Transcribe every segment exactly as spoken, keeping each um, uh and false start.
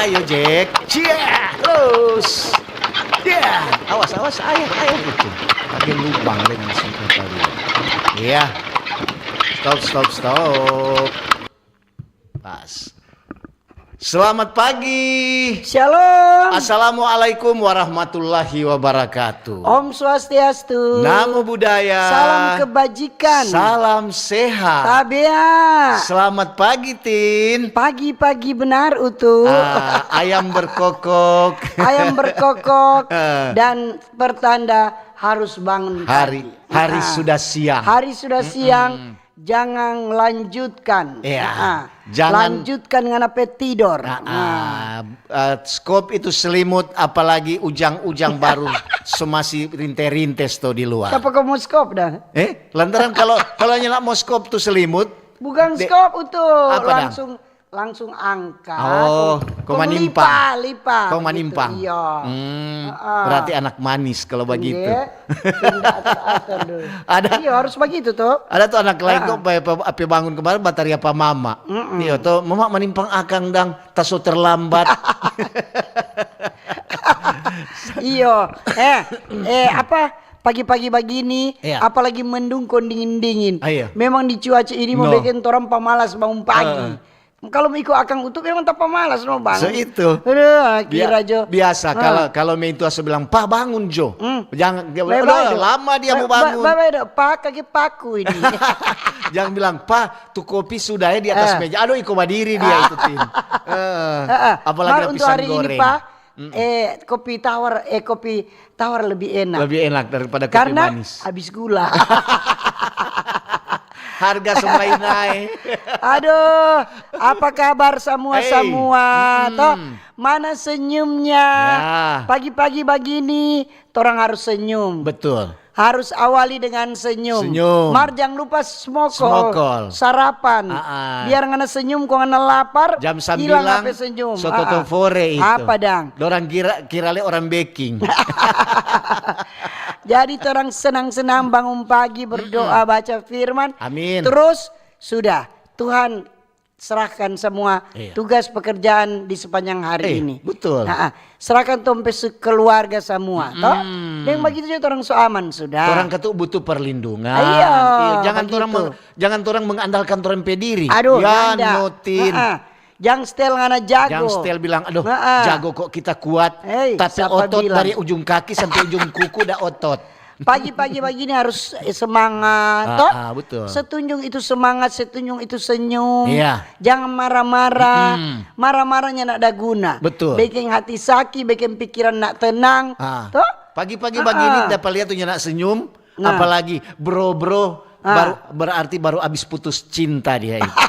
Ayo, Jack. Cia, terus. Ya, awas, awas, ayo, ayo gitu. Pakai lubang dengan singkat tadi. Iya. Stop, stop, stop. Pas. Selamat pagi. Shalom. Assalamualaikum warahmatullahi wabarakatuh. Om Swastiastu. Namo Buddhaya. Salam kebajikan. Salam sehat. Tabea. Selamat pagi, Tin. Pagi-pagi benar, Utu. Ah, ayam berkokok. Ayam berkokok. Eh. Dan pertanda harus bangun pagi. Hari, hari sudah siang. Hari sudah siang. Jangan lanjutkan. Iya. Ah, jangan lanjutkan ngana pe tidor. Ah, ah, eh, skop itu selimut, apalagi ujang-ujang baru so masih rinte-rinte sto di luar. Sapa ko mo skop dah? Eh, lantaran kalau, kalau nyanda mo skop tu selimut, bukan skop itu, apa dang? Langsung, langsung angka. Oh, kong, kong manimpang. Lipa, lipa, kong gitu, manimpang. Iya. Hmm, berarti anak manis kalau begitu. Iya. Pindah atur-atur dulu. Ada. Iya, harus begitu, toh. Ada tuh anak lain kok, pe, pe, pe bangun kemarin, bataria pa mama. Mm-mm. Iya, toh, "Mama, manimpang akang dang, taso terlambat." Iyo, eh, eh, apa, pagi-pagi bagini, iya, apalagi mendung kong dingin-dingin. Ah, iya. Memang di cuaca ini mo bikin torang pamalas bangun pagi. Heeh. Kalu mo iko akang Utu memang tapamalas no, Bang. So itu. Aduh, kira jo. Biasa, kalau, kalau mentua so bilang, "Pa, bangun jo." Hmm. Jangan, dia bilang, "Aduh, lama dia mo bangun." Ba-, ba-, ba-, "Pa, kaki paku ini." Jangan bilang, "Pa, tu kopi sudah ya di atas meja." Aduh, iko badiri dia itu, Tin. Eh, apalagi ada pisang goreng. Mar, untuk hari ini, Pa, eh, kopi tawar, eh, kopi tawar lebih enak. Lebih enak daripada kopi manis. Karena habis gula. Harga so mulai nae. Aduh, apa kabar samua-samua, toh? Mana senyumnya? Ya. Pagi-pagi bagini, torang harus senyum. Betul. Harus awali dengan senyum. Senyum. Mar, jang lupa smokol. Smokol. Sarapan. Ah, ah. Biar ngana senyum, kong ngana lapar, jam sambilang, hilang apa senyum. Soto tofore itu. Apa dang? Dorang kira, kira le orang beking. Jadi, torang senang-senang bangun pagi, berdoa, baca firman. Amin. Terus, sudah. Tuhan serahkan semua tugas pekerjaan di sepanjang hari ini. Iya, betul. Ha-ha. Serahkan tong pe se-, keluarga semua, toh? Deng bagitu juga torang so aman sudah. Torang katu butuh perlindungan. Iya, jangan torang meng-, jangan torang mengandalkan torang pe diri. Aduh, ya, nyanda. Nutin. Ha-ha. Jang stel ngana jago. Jang stel bilang, "Aduh, jago kok kita kuat." Hei, tapi sapa otot bilang? Dari ujung kaki sampai ujung kuku da otot. Pagi-pagi bagini harus, eh, semangat, toh? Ah, betul. Setunjung itu semangat, setunjung itu senyum. Iya. Jangan marah-marah. Marah-marah nyanda ada guna. Betul. Bikin hati saki, bikin pikiran nak tenang, toh? Pagi-pagi bagini dapa lia tu nyanda senyum, apalagi bro-bro, baru, berarti baru abis putus cinta dia itu.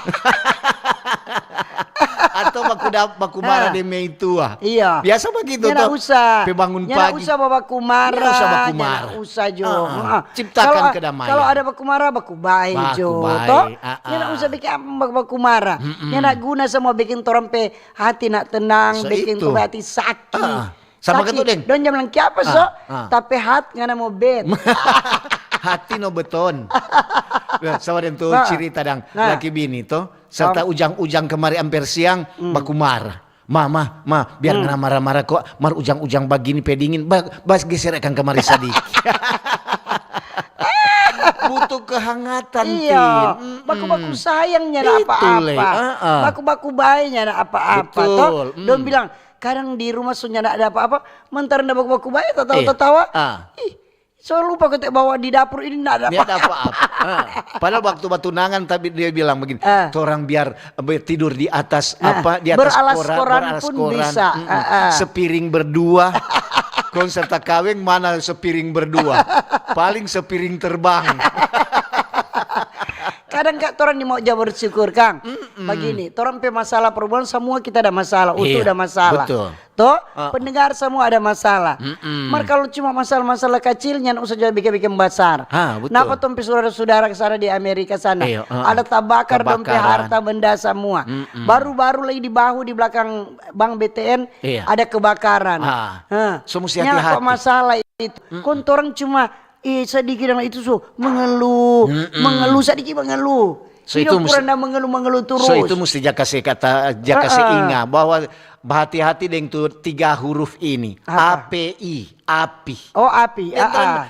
Atau baku da-, baku mara deng meitua. Iya. Biasa bagitu toh. Nyanda usah. Pe bangun pagi. Nyanda usah babaku mara. Nyanda usah baku mara. Nyanda usah jo. Ciptakan kedamaian. Kalau ada baku mara, baku bae jo, toh? Nyanda usah bikin apa baku mara. Nyanda guna, samua bikin torang pe hati nak tenang, bikin torang pe hati saki. Sama katu deng. Dong jam bilang kiapa so? Tapi hat ngana mo bet. Hati no beton. Nah, sama deng tu cirita dang. Laki bini to, serta ujang-ujang kemari amper siang, baku mara. Ma, ma, ma, biar ngana mara-mara kok, mar ujang-ujang bagini pe dingin, ba-, bas geser akang kemari sadiki. Butuh kehangatan, Tin. Baku-baku sayang nyanda apa-apa. Baku-baku bae nyanda apa-apa, to. Dong bilang, kadang di rumah so nyanda ada apa-apa, mentara nda baku-baku bae, tatawa-tatawa. Ih, So lupa kote bawa di dapur ini, ndak ada apa-apa. Ha. Padahal waktu batunangan, tapi dia bilang begini, "Torang biar, eh, tidur di atas, apa, di atas koran, beralas koran pun bisa." Sepiring berdua. Kong serta kaweng mana sepiring berdua? Paling sepiring terbang. Kadang ka torang ni mau ja bersyukur, kang. Bagini, torang pe masalah perbuatan samua kita ada masalah, utuh ada masalah. Toh, pendengar samua ada masalah. Mar kalu cuma masalah-masalah kacil, nyanda usah ja bikin-bikin basar. Napa tong pe sudara-sudara sana di Amerika sana? Ada tabakar dong pe harta benda samua. Baru-baru lagi di bahu di blakang bank B T N ada kebakaran. So musti hati-hati. Nyanda masalah itu. Kong torang cuma, eh, sadiki dang itu so mengeluh, mengeluh, sadiki mengeluh. So itu musti, kurang mengeluh-mengeluh terus. So itu musti ja kase kata, ja kase inga bahwa bahati-hati deng tu tiga huruf ini. A P I, api. Oh, api.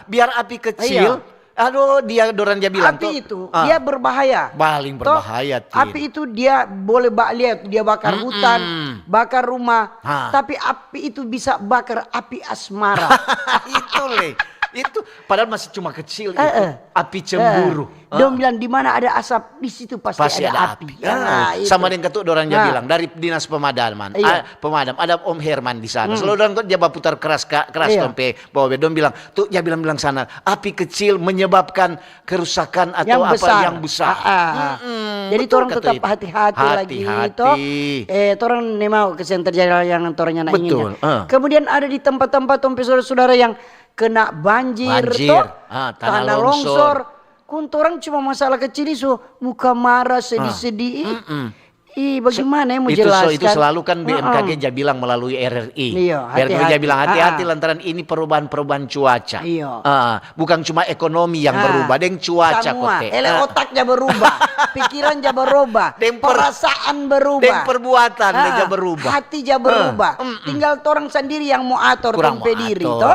Biar api kecil, aduh, dia dorang ja bilang api itu, dia berbahaya. Paling berbahaya, Tin. Api itu dia boleh ba-, lihat, dia bakar hutan, bakar rumah. Tapi api itu bisa bakar api asmara. Itu, le. Itu padahal masih cuma kecil itu. Api cemburu. Dong bilang, "Di mana ada asap, di situ pasti ada api." Sama deng katu dorang ja bilang dari dinas pemadaman. Pemadam, ada Om Herman di sana. Selalu dorang kok dia baputar keras, keras tong pe bawa be. Dong bilang, "Tuh, ja bilang-bilang sana, api kecil menyebabkan kerusakan atau apa yang besar." Jadi torang tetap hati-hati lagi, to. Eh, torang ni mau kasiang terjadi yang torang nyanda inginkan. Kemudian ada di tempat-tempat tong pe sudara-sudara yang kena banjir, to, tanah longsor. Kong torang cuma masalah kecil ni so muka marah, sedih-sedih. Ih, bagaimana ya mau jelaskan? Itu selalu kan B M K G ja bilang melalui R R I. Iya, R R I ja bilang hati-hati lantaran ini perubahan-perubahan cuaca. Iya. Bukan cuma ekonomi yang berubah, deng cuaca kote. Ele otak ja berubah, pikiran ja berubah, perasaan berubah, deng perbuatan ja berubah. Hati ja berubah. Tinggal torang sandiri yang mo ator tong pe diri, to.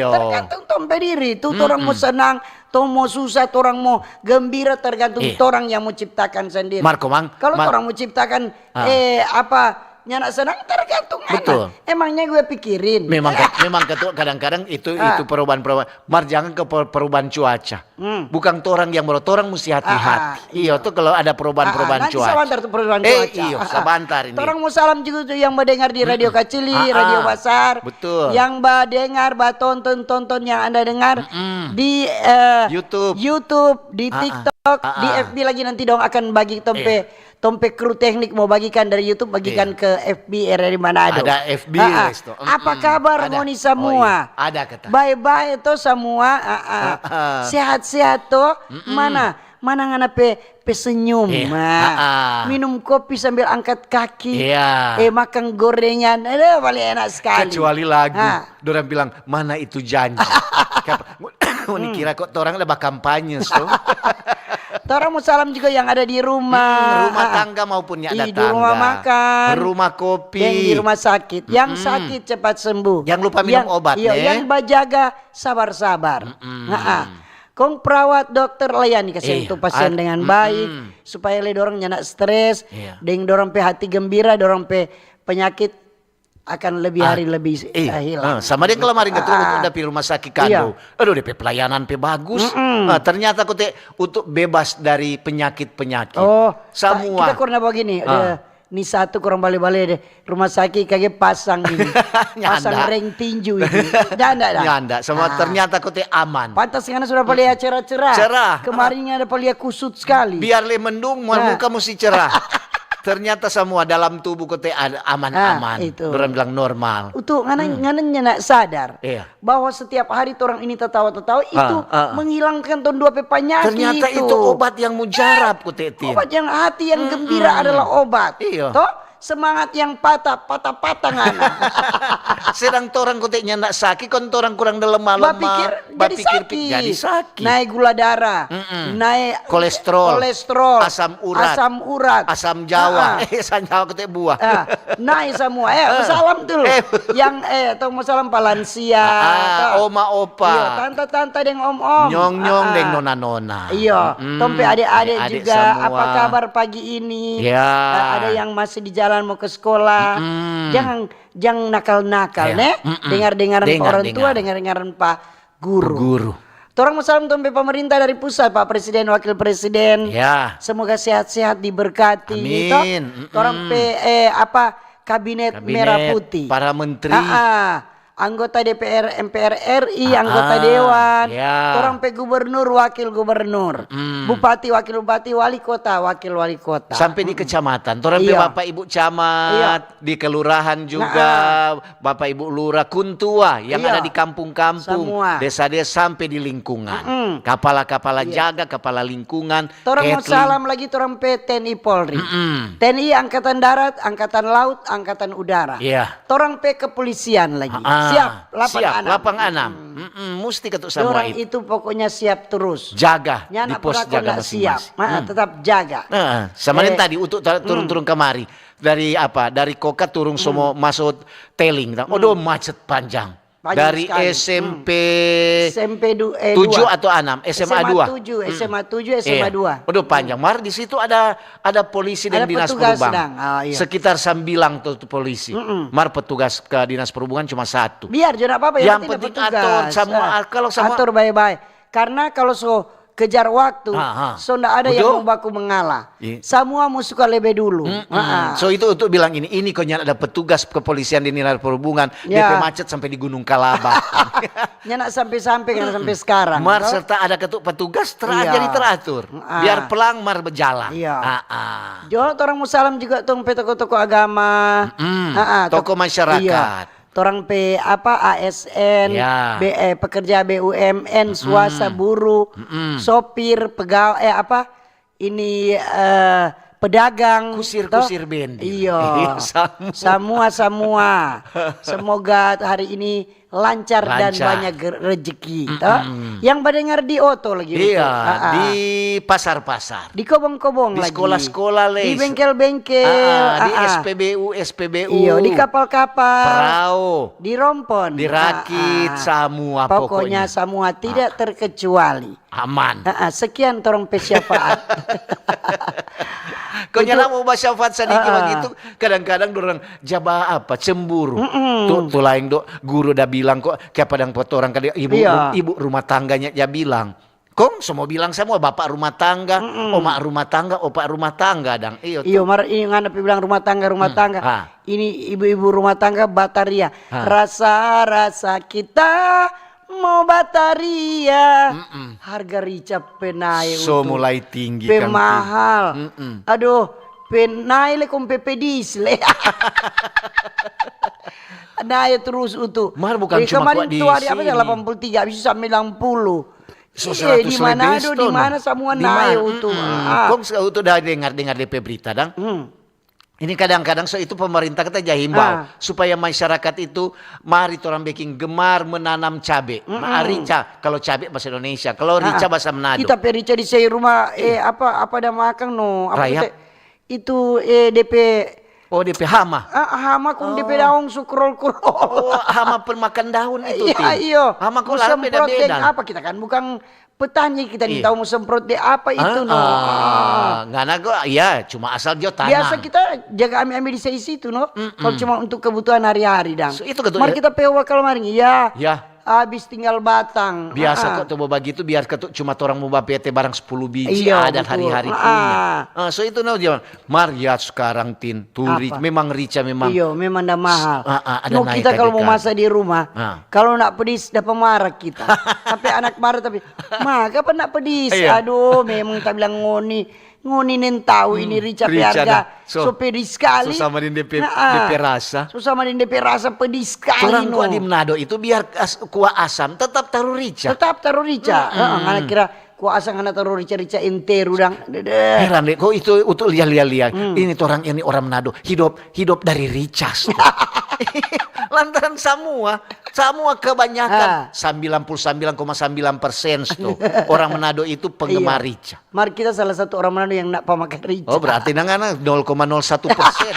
Tergantung tong pe diri, tu torang mo senang, tong mo susah, torang mo gembira, tergantung torang yang mo ciptakan sandiri. Mar komang, kalau torang mo ciptakan, eh, apa, nyanda senang, tergantung ngana. Emangnya gue pikirin. Memang, memang ketua kadang-kadang itu, itu perubahan-perubahan. Mar jangan ke per-, perubahan cuaca. Bukan torang yang baru, torang musti hati-hati. Iyo, tu kalau ada perubahan-perubahan cuaca. Nanti sabantar tu perubahan cuaca. Iyo, sabantar ini. Torang mo salam juga tu yang mendengar di Radio Kacili, Radio Basar. Betul. Yang badengar, batonton, tonton yang Anda dengar di, eh, YouTube, di TikTok, di F B lagi nanti dong akan bagi tong pe, tong pe kru teknik mo bagikan dari YouTube, bagikan ke F B R R I Manado. Ada F B. Apa kabar ngoni samua? Ada kata. Bae-bae to samua? Sehat-sehat to? Mana? Mana ngana pe, pe senyum? Minum kopi sambil angkat kaki. Eh, makang gorengan. Aduh, paling enak sekali. Kecuali lagu. Dorang bilang, "Mana itu janji?" Ngoni kira kok torang ada bakampanye, so? Torang mo salam juga yang ada di rumah. Rumah tangga maupun yang ada di rumah makan, rumah kopi, yang di rumah sakit. Yang sakit cepat sembuh. Yang lupa minum obat, yang bajaga sabar-sabar. Kong perawat, dokter, layani kasihan tu pasien dengan baik, supaya le dorang nyanda stres, deng dorang pe hati gembira, dorang pe penyakit akan lebih hari lebih hilang. Sama deng kemarin ketua untuk da pi rumah sakit kando. Aduh, de pe pelayanan pe bagus. Ternyata kote untuk bebas dari penyakit-penyakit. Oh, samua. Kita karena begini, ni satu kurang bale-bale deh. Rumah sakit kage pasang ini. Pasang reng tinju ini. Nyanda, nyanda. Sama ternyata kote aman. Pantas ngana sudah palia cerah-cerah. Cerah. Kemarin ada palia kusut sekali. Biar le mendung, muka musti cerah. Ternyata samua dalam tubuh kote ada aman-aman. Dorang bilang normal. Utuh, ngana, ngana nyanda sadar bahwa setiap hari torang ini tatawa-tatawa itu menghilangkan tong dua pe panyaki. Ternyata itu obat yang mujarab, kote Tin. Obat yang hati yang gembira adalah obat. Toh? Semangat yang patah, patah-patah ngana. Sedang torang kote nyanda saki, kon torang kurang da lemah-lemah. Bapikir jadi saki. Jadi saki. Nae gula darah, nae kolesterol, asam urat, asam urat, asam jawa. Eh, asam jawa kote buah. Nae samua. Eh, mo salam dulu. Yang, eh, tong mo salam pa lansia, oma, opa. Iyo, tanta-tanta deng om-om. Nyong-nyong deng nona-nona. Iyo, tong pe ade-ade juga. Apa kabar pagi ini? Eh, ada yang masih di jalan mo ke sekolah. Jangan, jang nakal-nakal, ne? Dengar-dengaran pa orang tua, dengar-dengaran pa Guru. Guru. Torang mo salam tong pe pemerintah dari pusat, Pak Presiden, Wakil Presiden. Ya. Semoga sehat-sehat, diberkati. Amin. Torang pe, eh, apa, kabinet, kabinet merah putih. Para menteri. Ah, ah. Anggota D P R, M P R R I, anggota dewan, ya. Torang pe gubernur, wakil gubernur, bupati, wakil bupati, wali kota, wakil wali kota. Sampai di kecamatan, torang pe bapak ibu camat, di kelurahan juga, bapak ibu lurah, kuntua yang ada di kampung-kampung, desa-desa, sampai di lingkungan. Kapala-kapala jaga, kapala lingkungan, Torang mo salam lagi torang pe T N I Polri. T N I Angkatan Darat, Angkatan Laut, Angkatan Udara. Iya. Torang pe kepolisian lagi. Ah, siap, delapan enam. Siap, delapan enam. Mm-mm, musti katu samua itu. Dorang itu pokoknya siap terus. Jaga di pos jaga masing-masing. Tetap jaga. Heeh, sama deng tadi, untuk turun-turun kamari. Dari apa? Dari Koka turun somo maso Teling. Odo, macet panjang. Dari S M P tujuh atau enam, S M A dua. S M A tujuh, S M A tujuh, S M A dua. Udah panjang. Mar di situ ada, ada polisi dan dinas perhubungan. Sekitar sambilang tu, tu polisi. Mar petugas ke dinas perhubungan cuma satu. Biar jo ndak apa-apa, yang penting atur samua, kalau samua atur bae-bae. Karena kalau so kejar waktu, so ndak ada yang mo baku mengalah. Samua mo suka lebe dulu. So itu untuk bilang ini, ini kong nyanda ada petugas kepolisian di dinas perhubungan, depe macet sampe di Gunung Kalaba. Nyanda sampe-sampe, karena sampe sekarang. Mar serta ada katu petugas, jadi teratur. Biar pelang mar bejalan. Jo, torang mo salam juga tong pe toko-toko agama. Toko masyarakat. Torang pe apa, A S N, B-, eh, pekerja B U M N, swasta, buruh, sopir, pegawe, eh, apa, ini, eh, pedagang, kusir-kusir bendi. Iyo. Samua. Samua, samua. Semoga hari ini lancar dan banyak ge-, rezeki, to. Yang badengar di oto lagi, iya, di pasar-pasar. Di kobong-kobong lagi. Di sekolah-sekolah, di bengkel-bengkel, di S P B U, S P B U. Iyo, di kapal-kapal. Perau. Di rompon. Di rakit, samua pokoknya. Pokoknya samua tidak terkecuali. Aman. Sekian torang pe syafaat. Kong nyanda mo basyafaat sadiki bagitu, kadang-kadang dorang jaba apa, cemburu. Tu, tu laeng do, guru da bilang kong, kiapa dang pa torang kali, ibu, ibu rumah tangganya ja bilang. Kong so mo bilang samua, bapa rumah tangga, oma rumah tangga, opa rumah tangga dang. Iyo, mar ini ngana pe bilang rumah tangga, rumah tangga. Ini ibu-ibu rumah tangga bataria. Rasa-rasa kita mo bataria. Harga rica pe nae, so mulai tinggi, pe mahal. Aduh, pe nae le kong pe pedis le. Nae terus utu. Mar bukan cuma kemarin tu hari apa ya, delapan puluh tiga, abis itu sambilang puluh. So, di Manado, di mana samua nae utu. Kong utu da dengar-dengar depe berita dang. Ini kadang-kadang so itu pemerintah kita ja himbau supaya masyarakat itu mari torang beking gemar menanam cabe. Rica, kalau cabe bahasa Indonesia, kalau rica bahasa Manado. Kita pe rica di sei rumah, eh, apa, apa da makang no? Apa rayap. Itu, eh, depe, oh, depe hama. Hama kong depe daong su krol-krol. Oh, hama pemakan daun itu, Tin. Iyo. Hama kong semprot deng apa? Kita kan bukan petani, kita nintau mo semprot deng apa itu, no. Ngana kong, ya, cuma asal jo tanam. Biasa kita jaga ambe-ambe di situ, no. Kalau cuma untuk kebutuhan hari-hari dang. Mar kita pe wakal maring, ya. Abis tinggal batang. Biasa kong tu bagitu, biar katu cuma torang mo bapete barang sepuluh biji, adat hari-hari punya. So itu no zaman. Mar ya sekarang, Tin, tu memang rica memang. Iyo, memang da mahal. Ada naik kita kalau mo masa di rumah, kalau ndak pedis, dapa mara kita. Sampe anak mara tapi, "Ma, kapa ndak pedis?" Aduh, memang ta bilang ngoni. Ngoni neng tau ini rica pe harga so pedis skali. So sama deng depe, depe rasa. So sama deng depe rasa pedis skali. Torang kua di Manado itu biar kuah asam tetap taru rica. Tetap taru rica. Ngana kira kuah asam ngana taru rica-rica enteru dang. Heran deh, kok itu, itu lia-lia. Ini torang ini orang Manado hidup, hidup dari rica. Lantaran samua, samua kebanyakan, sembilan puluh sembilan koma sembilan persen tu orang Manado itu penggemar rica. Mar kita salah satu orang Manado yang ndak pamakan rica. Oh, berarti nang ngana nol koma nol satu persen.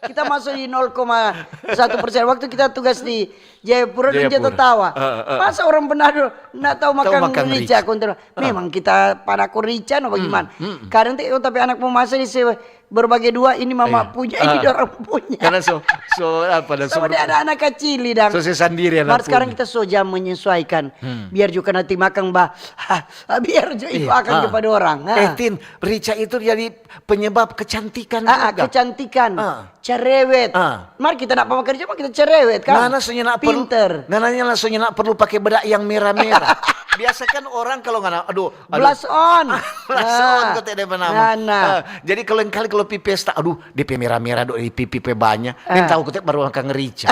Kita masuk di nol koma satu persen. Waktu kita tugas di Jayapura dong ja tatawa. Masa orang Manado ndak tau makan rica? Memang kita panako rica no, bagaimana? Kadang te, tapi anak mo masa di se-, Berbagi dua, ini mama punya, ini dorang punya. Karena so so apa dan so, Sama dia ada anak kecil, dang. So se sandiri anak Mar sekarang punya. Kita so jam menyesuaikan. Biar juga nanti makan bah. Biar juga itu Iya, akan ah. Kepada orang. Eh Tin, rica itu jadi penyebab kecantikan Ah, ah, juga. Kecantikan, Ah. Cerewet. Ah. Mar kita nak pakai kerja, mar kita cerewet kan. Ngana so nyanda perlu, Pinter. Ngana nyanda so nyanda perlu pakai bedak yang merah-merah. Biasa kan orang kalau ngana, aduh, aduh. Blush on. Blush on kata dia nama. Nah, nah. Ah, jadi kalau yang kali kalau pi pesta, aduh, dia pe merah-merah do di pipi pe banya. Dia Ah. Tahu kata baru makan rica.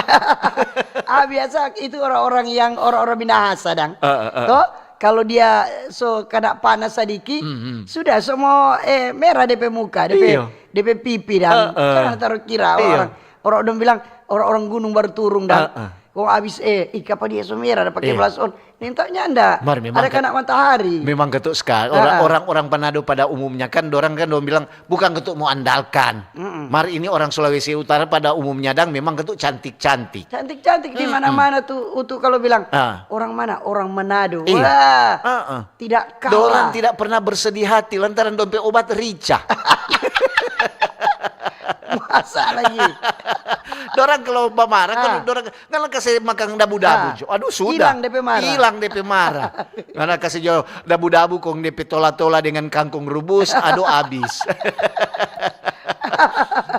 Ah, biasa itu orang-orang yang orang-orang minahasa, dang. Ah, ah, ah. Toh, kalau dia so kena panas sadiki, sudah semua eh merah depe muka, depe Iyo. Depe pipi, dang. Ah, ah. Jangan taruh kira Iyo. Orang orang dong bilang orang-orang gunung baru turun, dang. Ah, ah. Kong abis eh ih kapa dia so merah ada pakai Iyo. Blush on. Nintanya anda. Mar, memang Ada ke- kena matahari. Memang ketuk sekali. Orang, Ah, ah. orang-orang Manado pada umumnya kan, orang kan dong bilang bukan ketuk mau andalkan. Mar ini orang Sulawesi Utara pada umumnya dang memang ketuk cantik-cantik. Cantik-cantik di mana-mana tuh Utu kalau bilang Ah. Orang mana? Orang Manado. Iya. Wah, Ah, ah. Tidak kalah. Dorang tidak pernah bersedih hati lantaran dong pe obat rica. Masa lagi. Dorang kalau bamarah kan Ah. dorang ngana kase makang dabu-dabu Ah. jo. Aduh sudah. Hilang depe marah. Hilang depe marah. Ngana kase jo dabu-dabu kong depe tola-tola dengan kangkung rubus, aduh abis.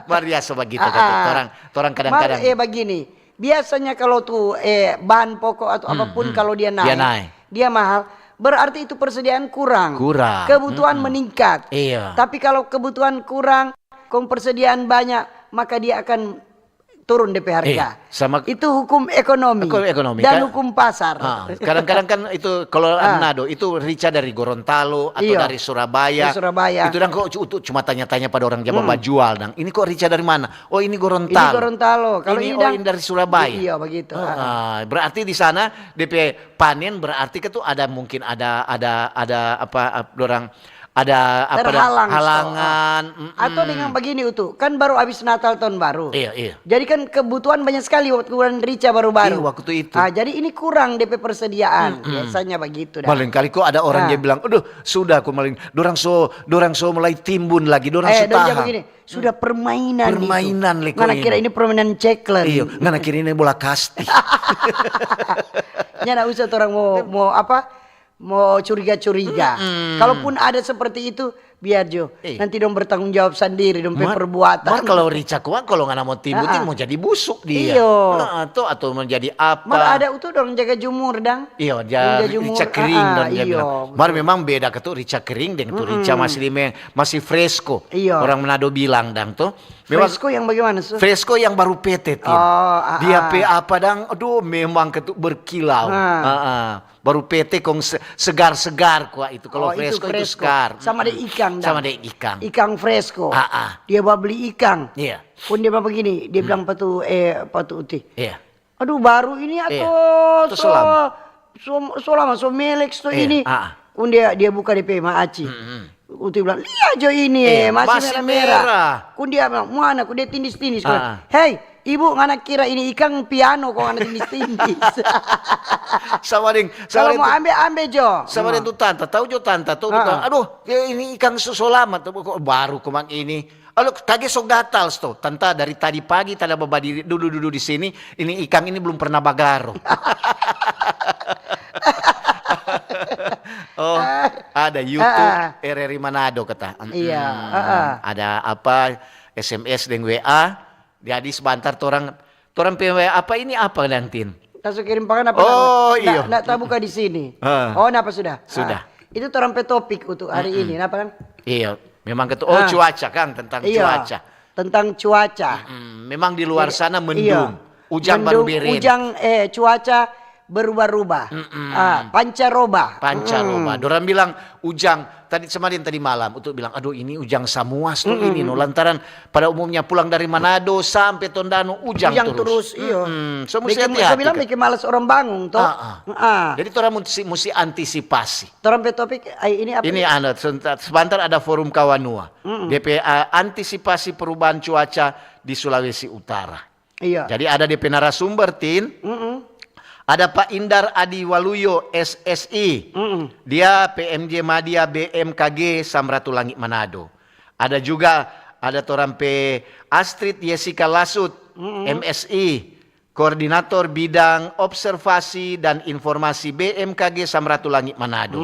Mar biasa bagitu Ah, kata ah. Torang, torang kadang-kadang. Mar, eh, begini, biasanya kalau tuh eh bahan pokok atau apapun kalau dia naik, Dia naik. Dia mahal, berarti itu persediaan kurang. Kurang. Kebutuhan meningkat. Iya. Tapi kalau kebutuhan kurang, kong persediaan banyak, maka dia akan turun depe harga. Iya, sama Itu hukum ekonomi. Hukum ekonomi, Dan kan? Hukum pasar. Ah, kadang-kadang kan itu kalau Ah. Manado itu rica dari Gorontalo atau Iya. Dari Surabaya. Dari Surabaya. Itu dang kok cu- untuk cuma tanya-tanya pada orang Jawa bajual dang. Ini kok rica dari mana? Oh ini Gorontalo. Ini Gorontalo. Kalau Ini, ini oh, dang- ini dari Surabaya. Iya begitu. Ah, berarti di sana depe panen berarti kan tuh ada mungkin ada ada ada apa ap- dorang ada apa dang- Terhalang, halangan. Mm-mm. Atau dengan begini Utu, kan baru habis Natal tahun baru. Iya, iya. Jadi kan kebutuhan banyak sekali waktu bulan rica baru-baru. Iya, waktu itu. Ah, jadi ini kurang depe persediaan. Biasanya begitu dah. Maling kali kok ada orang dia bilang, aduh sudah aku maling. Dorang so dorang so mulai timbun lagi, dorang Eh, so dong dia tahan. Begini, sudah permainan itu. Permainan le kok Ngana ini. Kira ini permainan ceklen. Iya, ngana kira ini bola kasti. Nyanda usah orang mau mau apa? Mau curiga-curiga. Kalaupun ada seperti itu, biar jo. Eh. Nanti dong bertanggung jawab sendiri dong pe Mar- perbuatan. Mar kalau rica kuang kalau ngana mau timbun Ah, ah. Mau jadi busuk dia. Iyo. Nah, atau atau mau jadi apa? Mar ada utu dong jaga jumur dang. Iyo, dia Jaga jumur, rica kering ah, dong dia iyo, bilang. Mar memang beda ketuk rica kering dengan tu rica masih lime, masih fresko. Iyo. Orang Manado bilang dang tuh. Memang Fresko yang bagaimana su? Fresko yang baru pete Tin. Oh, ah, Dia ah. Pe apa dang, aduh memang ketuk berkilau. Ah. Ah, ah. Baru pete kong se- segar-segar kuah itu. Kalau Oh, itu fresko itu fresko. Segar. Sama ada Mm-mm. Ikang dang. Sama ada ikang. Ikang fresko. Ah, ah. Dia bawa beli ikang. Iya. Pun dia bilang begini, dia bilang patu eh patu uti. Iya. Aduh baru ini atau Iya. Atau so, so lama? So, so lama so melek so Iya, ini. Ah, ah. Pun dia dia buka dia pe maaci. Mm-mm. Uti bilang, "Lia jo ini, Iya, eh, masih, masih merah-merah." merah. Kun dia bilang, "Muana, ku dia tindis-tindis." Ah. "Hei, ibu ngana kira ini ikang piano kong ngana tindis-tindis." Sama deng, Kalau sama mau deng tu- ambe ambe jo. Sama deng tu tanta, tahu jo tanta tuh, Ah. Tanta, aduh, ya ini ikang so, so lama tuh kok baru komang ini. Aduh, kage so gatal sto. Tanta dari tadi pagi tada babadiri dudu-dudu di sini, ini ikang ini belum pernah bagaro. Oh, ada YouTube Ah. R R I Manado kata. Mm-mm. Iya, ah, ah. Ada apa S M S deng W A. Jadi sebentar torang torang P W apa ini apa dang Tin? Tasu kirim pangan apa? Oh, Nda- iyo. Nda tabuka di sini. Ah. Oh, napa sudah? Sudah. Ah. Itu torang pe topik untuk hari ini, napa kan? Iya, memang ketua. Oh, Ah. Cuaca kan tentang Iya. Cuaca. Tentang cuaca. Hmm, memang di luar Jadi, sana iya. Mendung. Ujang baru Mendung, beren. Ujang eh cuaca berubah-ubah. Ah, pancaroba. Pancaroba. Dorang bilang ujang tadi semarin tadi malam untuk bilang aduh ini ujang samua sto ini no lantaran pada umumnya pulang dari Manado sampai Tondano ujang, Ujang terus. Terus, iyo. Mm-mm. So Bikin- mesti hati-hati. Saya bilang Kak. Bikin malas orang bangun toh. Ah, ah. Ah. Jadi orang mesti, mesti antisipasi. Torang pe topik ai, ini apa? Ini ada sebentar, sebentar ada forum Kawanua. D P A antisipasi perubahan cuaca di Sulawesi Utara. Iya. Jadi ada D P narasumber Tin. Mm-mm. Ada Pak Indar Adi Waluyo S S I. Mm-mm. Dia P M J Madya B M K G Samratulangi Manado. Ada juga Ada torang pe Astrid Jessica Lasut, M S I, Koordinator Bidang Observasi dan Informasi B M K G Samratulangi Manado.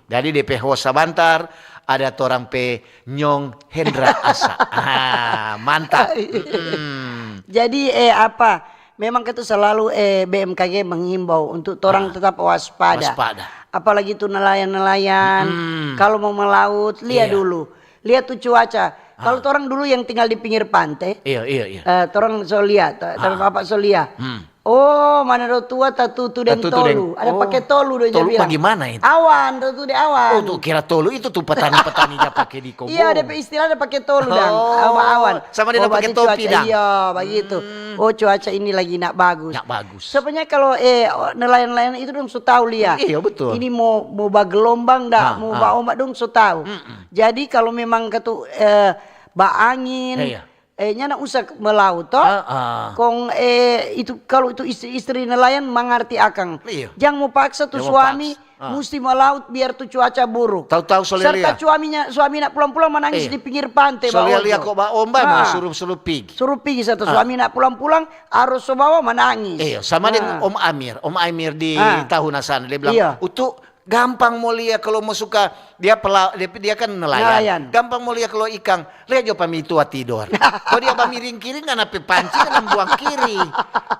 Jadi de pe host sabantar, ada torang pe Nyong Hendra Asa. Ah, mantap. Mm-mm. Jadi eh apa? Memang itu selalu eh B M K G menghimbau untuk torang tetap waspada. Waspada. Apalagi tu nelayan-nelayan, kalau mau melaut, lia Iya. dulu. Lia tu cuaca. Kalau torang dulu yang tinggal di pinggir pante, Iya, iya, iya. eh, torang so lia, to- torang bapak so lia. Hmm. Oh, Manado Tua tatutu deng Tatutu deng- tolu. Ada oh. pake tolu, dia Tolu bilang. Bagaimana itu? Awan, tatutu deng awan. Oh, tu kira tolu itu tu petani-petani ja pake di kobong. Iya, ada pe istilah ada pake tolu dang. Oh, Awan-awan. sama dia Oh, pake berarti topi cuaca- dang. Iya, begitu. Oh, cuaca ini lagi nak bagus. Nak bagus. Sebenarnya kalau eh nelayan-nelayan itu dong so tahu lia. Iya, betul. Ini mau mau bagelombang dah, Ah, mau ah. baombak dong so tahu. Jadi kalau memang katu eh baangin, Iya, iya. eh nyanda usah melaut toh. Ah, ah. Kong eh itu kalau itu istri-istri nelayan mangarti akang. Iya. Jang mau paksa tu Jang mau suami paksa. Ah. musti melaut biar tu cuaca buruk. Tahu-tahu so lia. Serta suaminya suami nak pulang-pulang manangis Iya. di pinggir pante. So lia-lia kok baombak, Ah. suruh-suruh pigi. Suruh pigi satu suami nak pulang-pulang harus so bawa manangis. Iya, sama deng Ah. Om Amir. Om Amir di Ah. Tahuna sana, dia bilang, Iya. "Utu, gampang mo lia kalau mo suka." Dia pela, dia, dia kan nelayan. Nelayan. "Gampang mo lia kalau ikang. Lia jo pa mitua tidor. Kong dia bamiring kiri, ngana pe pancing ngana buang kiri.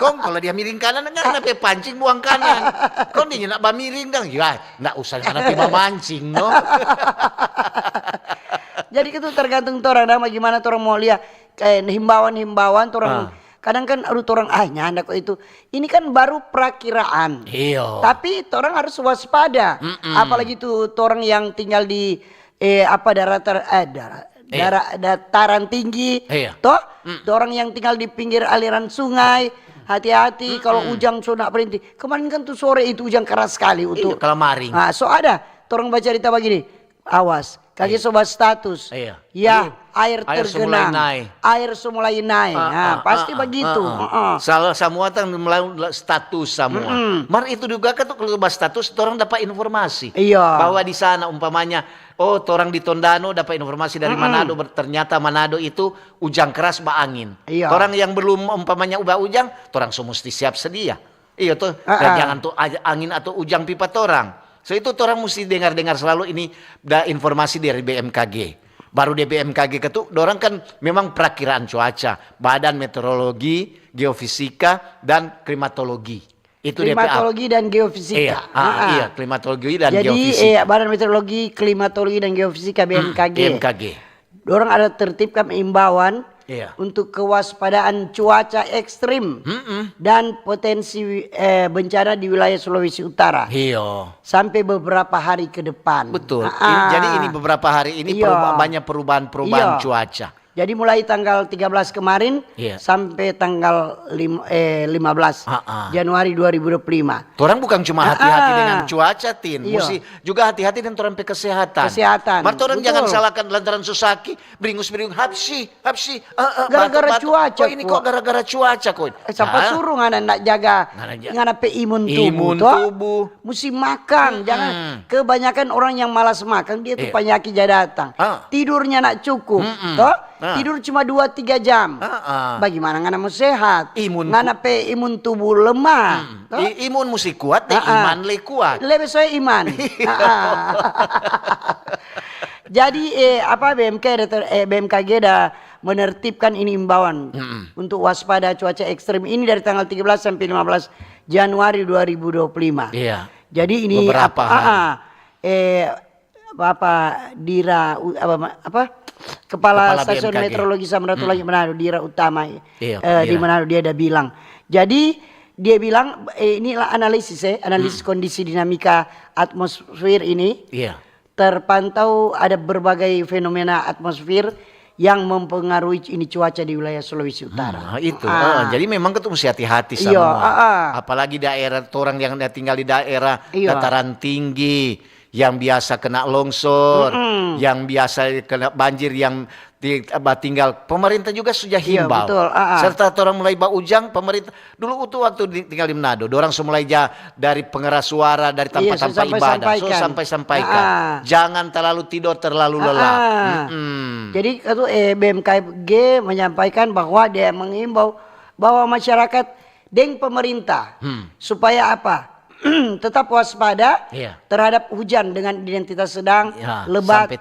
Kong kalau dia miring kanan, ngana pe pancing buang kanan. Kong dia nyanda bamiring dang, ya ndak usah ngana pe mamancing, no." Jadi itu tergantung torang dah, bagaimana torang mau lia eh, himbauan-himbauan torang. Ah. Kadang kan aduh torang ah nyanda kok itu. Ini kan baru prakiraan. Iyo. Tapi torang harus waspada. Apalagi tu torang yang tinggal di eh apa daratar eh dara, Iya. dara- dataran tinggi. Iya. Toh? Torang yang tinggal di pinggir aliran sungai, hati-hati kalau ujang so nak berhenti. Kemarin kan tu sore itu ujang keras sekali untuk Iya, kalamaring. Ah, so ada torang bacarita bagini. Awas, kage so ba status. Iya. Ya, Aduh, air air so mulai tergenang. naik. Air so mulai naik. Ah, Nah, ah, pasti ah, begitu. ah, ah. Heeh. Salah semua tang melalui status semua. Mar itu juga kan tuh kalau ba status orang dapat informasi. Iya. Bahwa di sana umpamanya, oh, orang di Tondano dapat informasi dari Manado, ber- ternyata Manado itu ujang keras ba angin. Iya. Orang yang belum umpamanya uba ujang, orang so musti siap sedia. Iya tuh. Ah, Dan ah. jangan tuh aja angin atau ujang pipa torang. So itu torang musti dengar-dengar selalu ini da informasi dari B M K G. Baru di B M K G ketu, dorang kan memang perakiraan cuaca, Badan Meteorologi, Geofisika, dan Klimatologi. Itu dia P A. Klimatologi dan geofisika. Iya, ah, Ah, ah. Iya, klimatologi dan Jadi geofisika. eh, Badan Meteorologi, Klimatologi dan Geofisika B M K G. B M K G. Dorang ada tertipkan imbauan Iya. untuk kewaspadaan cuaca ekstrim dan potensi eh, bencana di wilayah Sulawesi Utara Iyo. sampai beberapa hari ke depan. Betul. Ah, Ini- ah. jadi ini beberapa hari ini Iya. peruba- banyak perubahan-perubahan Iya. cuaca. Jadi mulai tanggal tiga belas kemarin Iya. sampai tanggal lim, eh, lima belas Ah, ah. Januari dua ribu dua puluh lima. Orang bukan cuma hati-hati Ah, ah. dengan cuaca, Tin. Iya. Musti juga hati-hati dengan orang pe kesehatan. Kesehatan. Mar orang Betul. Jangan salahkan lantaran so saki, bringus-bringus, hapsi, hapsi. Eh, eh, Gara-gara batuk-batuk. cuaca, Oh, ini kok. Kok gara-gara cuaca, kok. Eh, siapa Hah? Suruh ngana ndak jaga Ngana ja- ngana pe imun tubuh Imun toh? Tubuh. Musti makan, jangan kebanyakan orang yang malas makan dia tuh Iya. penyakit ja datang. Ah. Tidurnya nak cukup, Mm-mm. toh? Ah. Tidur cuma dua tiga jam. Ah, ah. Bagaimana ngana mau sehat? Imun Ngana pe imun tubuh lemah. Toh? I- imun musti kuat, deh, Ah, ah. iman le kuat. Lebih soe iman. Ah, ah. Jadi eh, apa B M K ada ter- eh, B M K G ada menertibkan ini imbauan untuk waspada cuaca ekstrim ini dari tanggal tiga belas sampai lima belas Januari dua ribu dua puluh lima. Iya. Jadi ini Beberapa apa, hari. ah, ah, eh apa, apa Dira u- apa, apa Kepala, Kepala Stasiun B M K G. Meteorologi Samratulangi Manado, Dira Utama Iya, eh, di Dira. Manado dia ada bilang. Jadi dia bilang eh, inilah analisis eh, analisis kondisi dinamika atmosfer ini. Iya. Terpantau ada berbagai fenomena atmosfer yang mempengaruhi ini cuaca di wilayah Sulawesi Utara. Nah, itu. Ah. Eh, jadi memang kita mesti hati-hati Iya, semua. ah, ah. Apalagi daerah orang yang tinggal di daerah Iya. dataran tinggi, yang biasa kena longsor, yang biasa kena banjir, yang Di, ba, tinggal pemerintah juga sudah himbau. Iya, betul. Ah, ah. Serta orang mulai ba ujang, pemerintah dulu itu waktu di, tinggal di Manado, orang so mulai ja dari pengeras suara, dari tampa-tampa ibadah, so sampai-sampaikan. Ah, ah. Jangan terlalu tidur, terlalu lelah. Ah, ah. Mm-mm. Jadi itu, eh, B M K G menyampaikan bahwa dia mengimbau bahwa masyarakat deng pemerintah supaya apa? Tetap waspada terhadap hujan dengan intensitas sedang, lebat,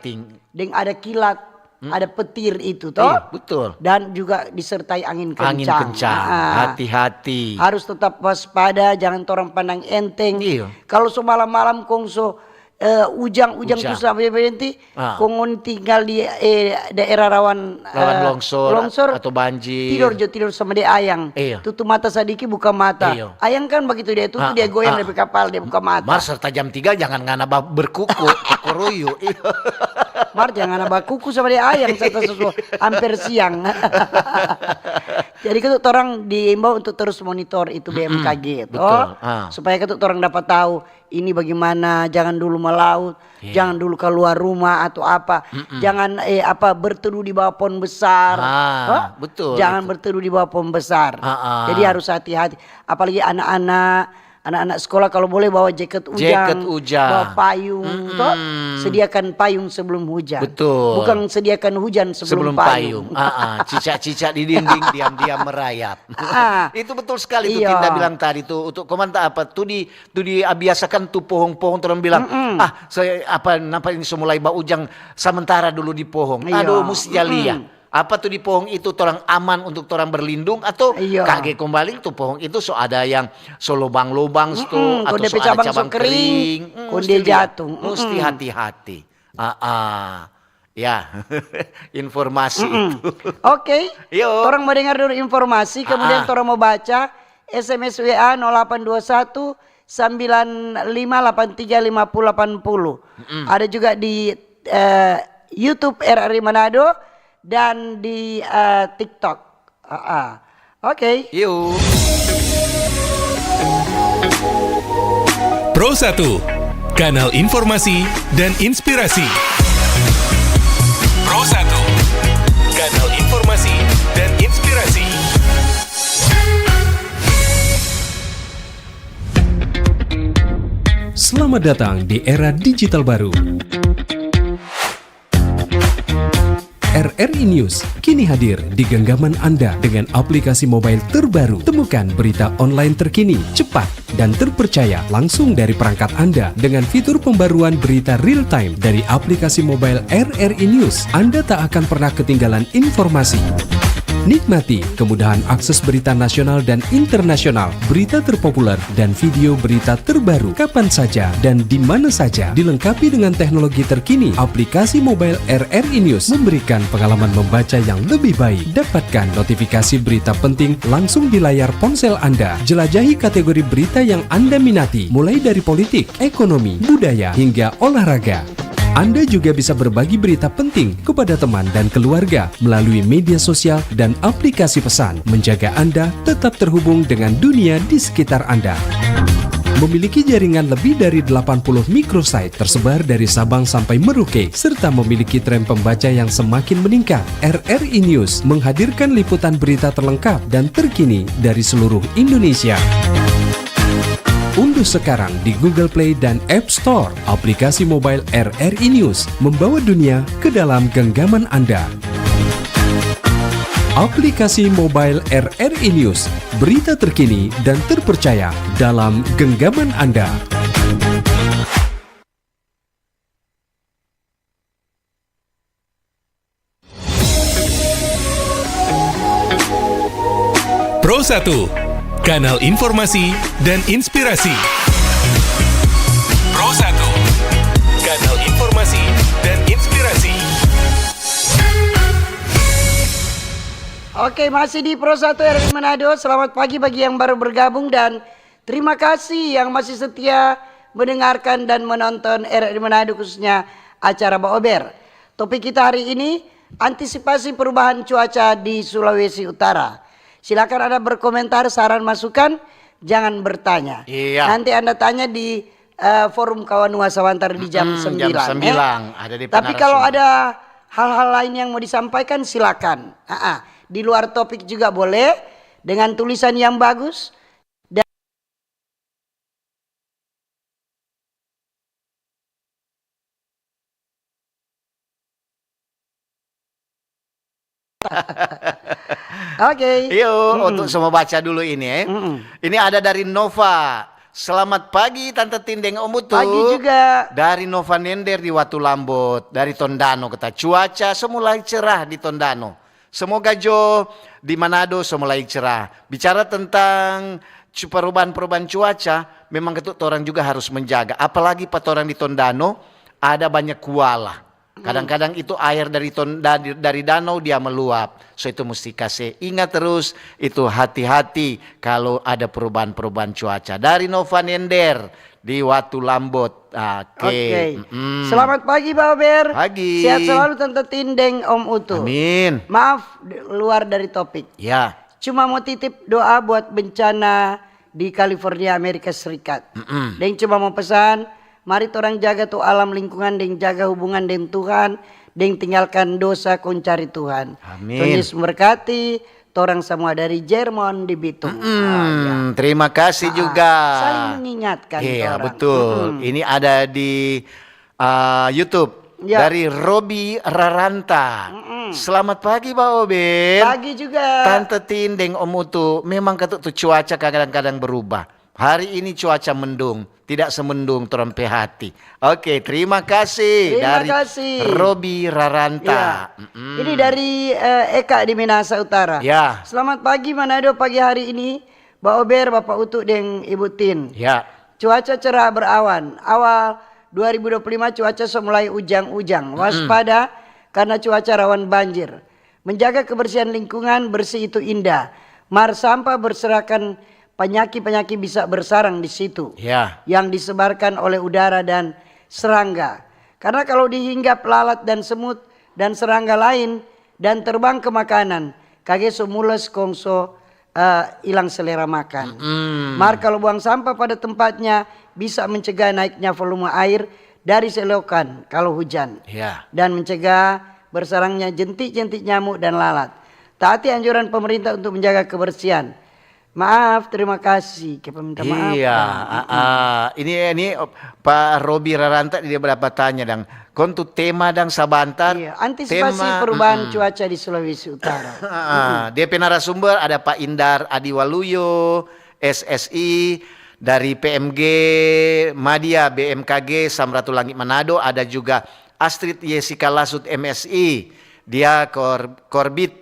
deng ada kilat, ada petir itu, toh. Iya, betul. Dan juga disertai angin kencang. Angin kencang, hati-hati. Harus tetap waspada, jangan torang pandang enteng. Iya. Kalau so malam-malam kong so, eh, ujang, ujang tu sampai berhenti, kong ngoni tinggal di, eh, daerah rawan, rawan, eh, longsor, longsor atau banjir. Tidor jo, tidor sama de ayang. Iya. Tutu mata sadiki, buka mata. Iya. Ayang kan bagitu dia, tutu dia goyang de pe kapal, dia buka mata. Mar serta jam tiga jangan ngana ba-, berkuku, kukuruyu. Iya. Mar jangan ngana bakuku sama de ayang, serta sesuai, amper siang. Jadi, katu torang diimbau untuk terus monitor itu B M K G, toh. Betul. Ah. Supaya katu torang dapat tahu ini bagaimana, jangan dulu melaut, jangan dulu keluar rumah atau apa. Jangan, eh, apa, berteduh di bawah pohon besar. Ah, toh? Betul, jangan berteduh di bawah pohon besar. Ah, ah. Jadi harus hati-hati. Apalagi anak-anak, anak-anak sekolah kalau boleh bawa jaket ujang, bawa payung, toh. Sediakan payung sebelum hujan. Betul. Bukan sediakan hujan sebelum payung. Sebelum payung. Ah, ah. Cicak-cicak di dinding diam-diam merayap. Ah, ah. Itu betul sekali tu Tinda bilang tadi tu. Untuk komanta apa? Tu di, tu dibiasakan tu pohong-pohong, torang bilang, "Ah, se-, apa, napa ini so mulai ba ujang, sementara dulu di pohong." Iya. Aduh, musti ja lia. Apa tu di pohong itu torang aman untuk torang berlindung, atau kage kong baling tu pohong itu so ada yang so lobang-lobang tu, atau so ada cabang kering, kong dia jatuh. Musti hati-hati. Ah, ah. Ya, informasi itu. Oke. Yo. Torang mo dengar dulu informasi, kemudian torang mo baca S M S W A nol delapan dua satu, sembilan lima delapan tiga lima puluh delapan puluh. Ada juga di, eh, YouTube R R I Manado dan di, eh, TikTok. Ah, ah. Oke. Yo. Pro satu, kanal informasi dan inspirasi. Pro satu, kanal informasi dan inspirasi. Selamat datang di era digital baru. R R I News kini hadir di genggaman Anda dengan aplikasi mobile terbaru. Temukan berita online terkini, cepat, dan terpercaya langsung dari perangkat Anda dengan fitur pembaruan berita real time dari aplikasi mobile R R I News. Anda tak akan pernah ketinggalan informasi. Nikmati kemudahan akses berita nasional dan internasional, berita terpopuler, dan video berita terbaru kapan saja dan di mana saja. Dilengkapi dengan teknologi terkini, aplikasi mobile R R I News memberikan pengalaman membaca yang lebih baik. Dapatkan notifikasi berita penting langsung di layar ponsel Anda. Jelajahi kategori berita yang Anda minati, mulai dari politik, ekonomi, budaya, hingga olahraga. Anda juga bisa berbagi berita penting kepada teman dan keluarga melalui media sosial dan aplikasi pesan, menjaga Anda tetap terhubung dengan dunia di sekitar Anda. Memiliki jaringan lebih dari delapan puluh microsite tersebar dari Sabang sampai Merauke, serta memiliki tren pembaca yang semakin meningkat, R R I News menghadirkan liputan berita terlengkap dan terkini dari seluruh Indonesia. Unduh sekarang di Google Play dan App Store aplikasi mobile R R I News, membawa dunia ke dalam genggaman Anda. Aplikasi mobile R R I News, berita terkini dan terpercaya dalam genggaman Anda. Pro satu, kanal informasi dan inspirasi. Pro satu, kanal informasi dan inspirasi. Oke, masih di Pro satu R R I Manado. Selamat pagi bagi yang baru bergabung dan terima kasih yang masih setia mendengarkan dan menonton R R I Manado, khususnya acara Baober. Topik kita hari ini, antisipasi perubahan cuaca di Sulawesi Utara. Silakan Anda berkomentar, saran, masukan, jangan bertanya. Iya. Nanti Anda tanya di, eh, forum Kawanua Sawantar di jam sembilan, ya. Ada di Tapi kalau ada hal-hal lain yang mau disampaikan, silakan. Ah, ah. Di luar topik juga boleh, dengan tulisan yang bagus. Dan Oke. Iyo, untuk semua baca dulu ini, eh. Ini ada dari Nova. "Selamat pagi, Tante Tin deng Om Utu." Pagi juga. Dari Nova Nender di Watu Lambot, dari Tondano kata. Cuaca so mulai cerah di Tondano. Semoga jo di Manado so mulai cerah. Bicara tentang cu-, perubahan-perubahan cuaca, memang katu torang juga harus menjaga. Apalagi pa torang di Tondano, ada banyak kuala. Kadang-kadang itu air dari ton-, dari, dari danau dia meluap. So itu musti kase ingat terus, itu hati-hati kalau ada perubahan-perubahan cuaca. Dari Nova Nender di Watu Lambot. Oke. Oke. Mm-mm. Selamat pagi, Ba Ober. Pagi. Sehat selalu, Tante Tin deng Om Utu. Amin. Maaf, d-, luar dari topik. Ya. Cuma mau titip doa buat bencana di California, Amerika Serikat. Mm-mm. Deng cuma mau pesan, mari torang jaga tu alam lingkungan deng jaga hubungan deng Tuhan, deng tinggalkan dosa kong cari Tuhan. Amin. Tuhan Yesus memberkati torang samua dari Jerman di Bitung. Mm-mm. Ah, ya. Terima kasih juga. Saling mengingatkan. Iya, torang. Betul. Mm-mm. Ini ada di, uh, YouTube. Ya. Dari Robi Raranta. Mm-mm. Selamat pagi, Ba Ober. Pagi juga. Tante Tin deng Om Utu, memang katu tu cuaca kadang-kadang berubah. Hari ini cuaca mendung, tidak semendung torang pe hati. Oke, terima kasih. Terima kasih. Robi Raranta. Ya. Mm-mm. Ini dari, eh, Eka di Minahasa Utara. Ya. "Selamat pagi, Manado, pagi hari ini, Ba Ober, Bapak Utu deng Ibu Tin." Ya. "Cuaca cerah berawan. Awal dua ribu dua puluh lima cuaca so mulai ujang-ujang. Mm-mm. Waspada karena cuaca rawan banjir. Menjaga kebersihan lingkungan, bersih itu indah. Mar sampah berserakan, panyaki-panyaki bisa bersarang di situ. Ya. Yang disebarkan oleh udara dan serangga. Karena kalau dihinggap lalat dan semut dan serangga lain dan terbang ke makanan, kage so mules kong so, eh, ilang selera makan. Mm-mm. Mar kalau buang sampah pada tempatnya, bisa mencegah naiknya volume air dari selokan kalau hujan. Ya. Dan mencegah bersarangnya jentik-jentik nyamuk dan lalat. Taati anjuran pemerintah untuk menjaga kebersihan. Maaf, terima kasih." Ke peminta maaf. Iya, ah, ah. Ini, ini, oh, Pa Robi Raranta dia berapa tanya, dang. Kong tu tema, dang, sabantar. Iya, antisipasi perubahan cuaca di Sulawesi Utara. Ah, ah. Dia pe narasumber ada Pa Indar Adi Waluyo, S S I, dari P M G Madya, B M K G Samratulangi Manado, ada juga Astrid Yesika Lasut, M S I. Dia kor-, Korbit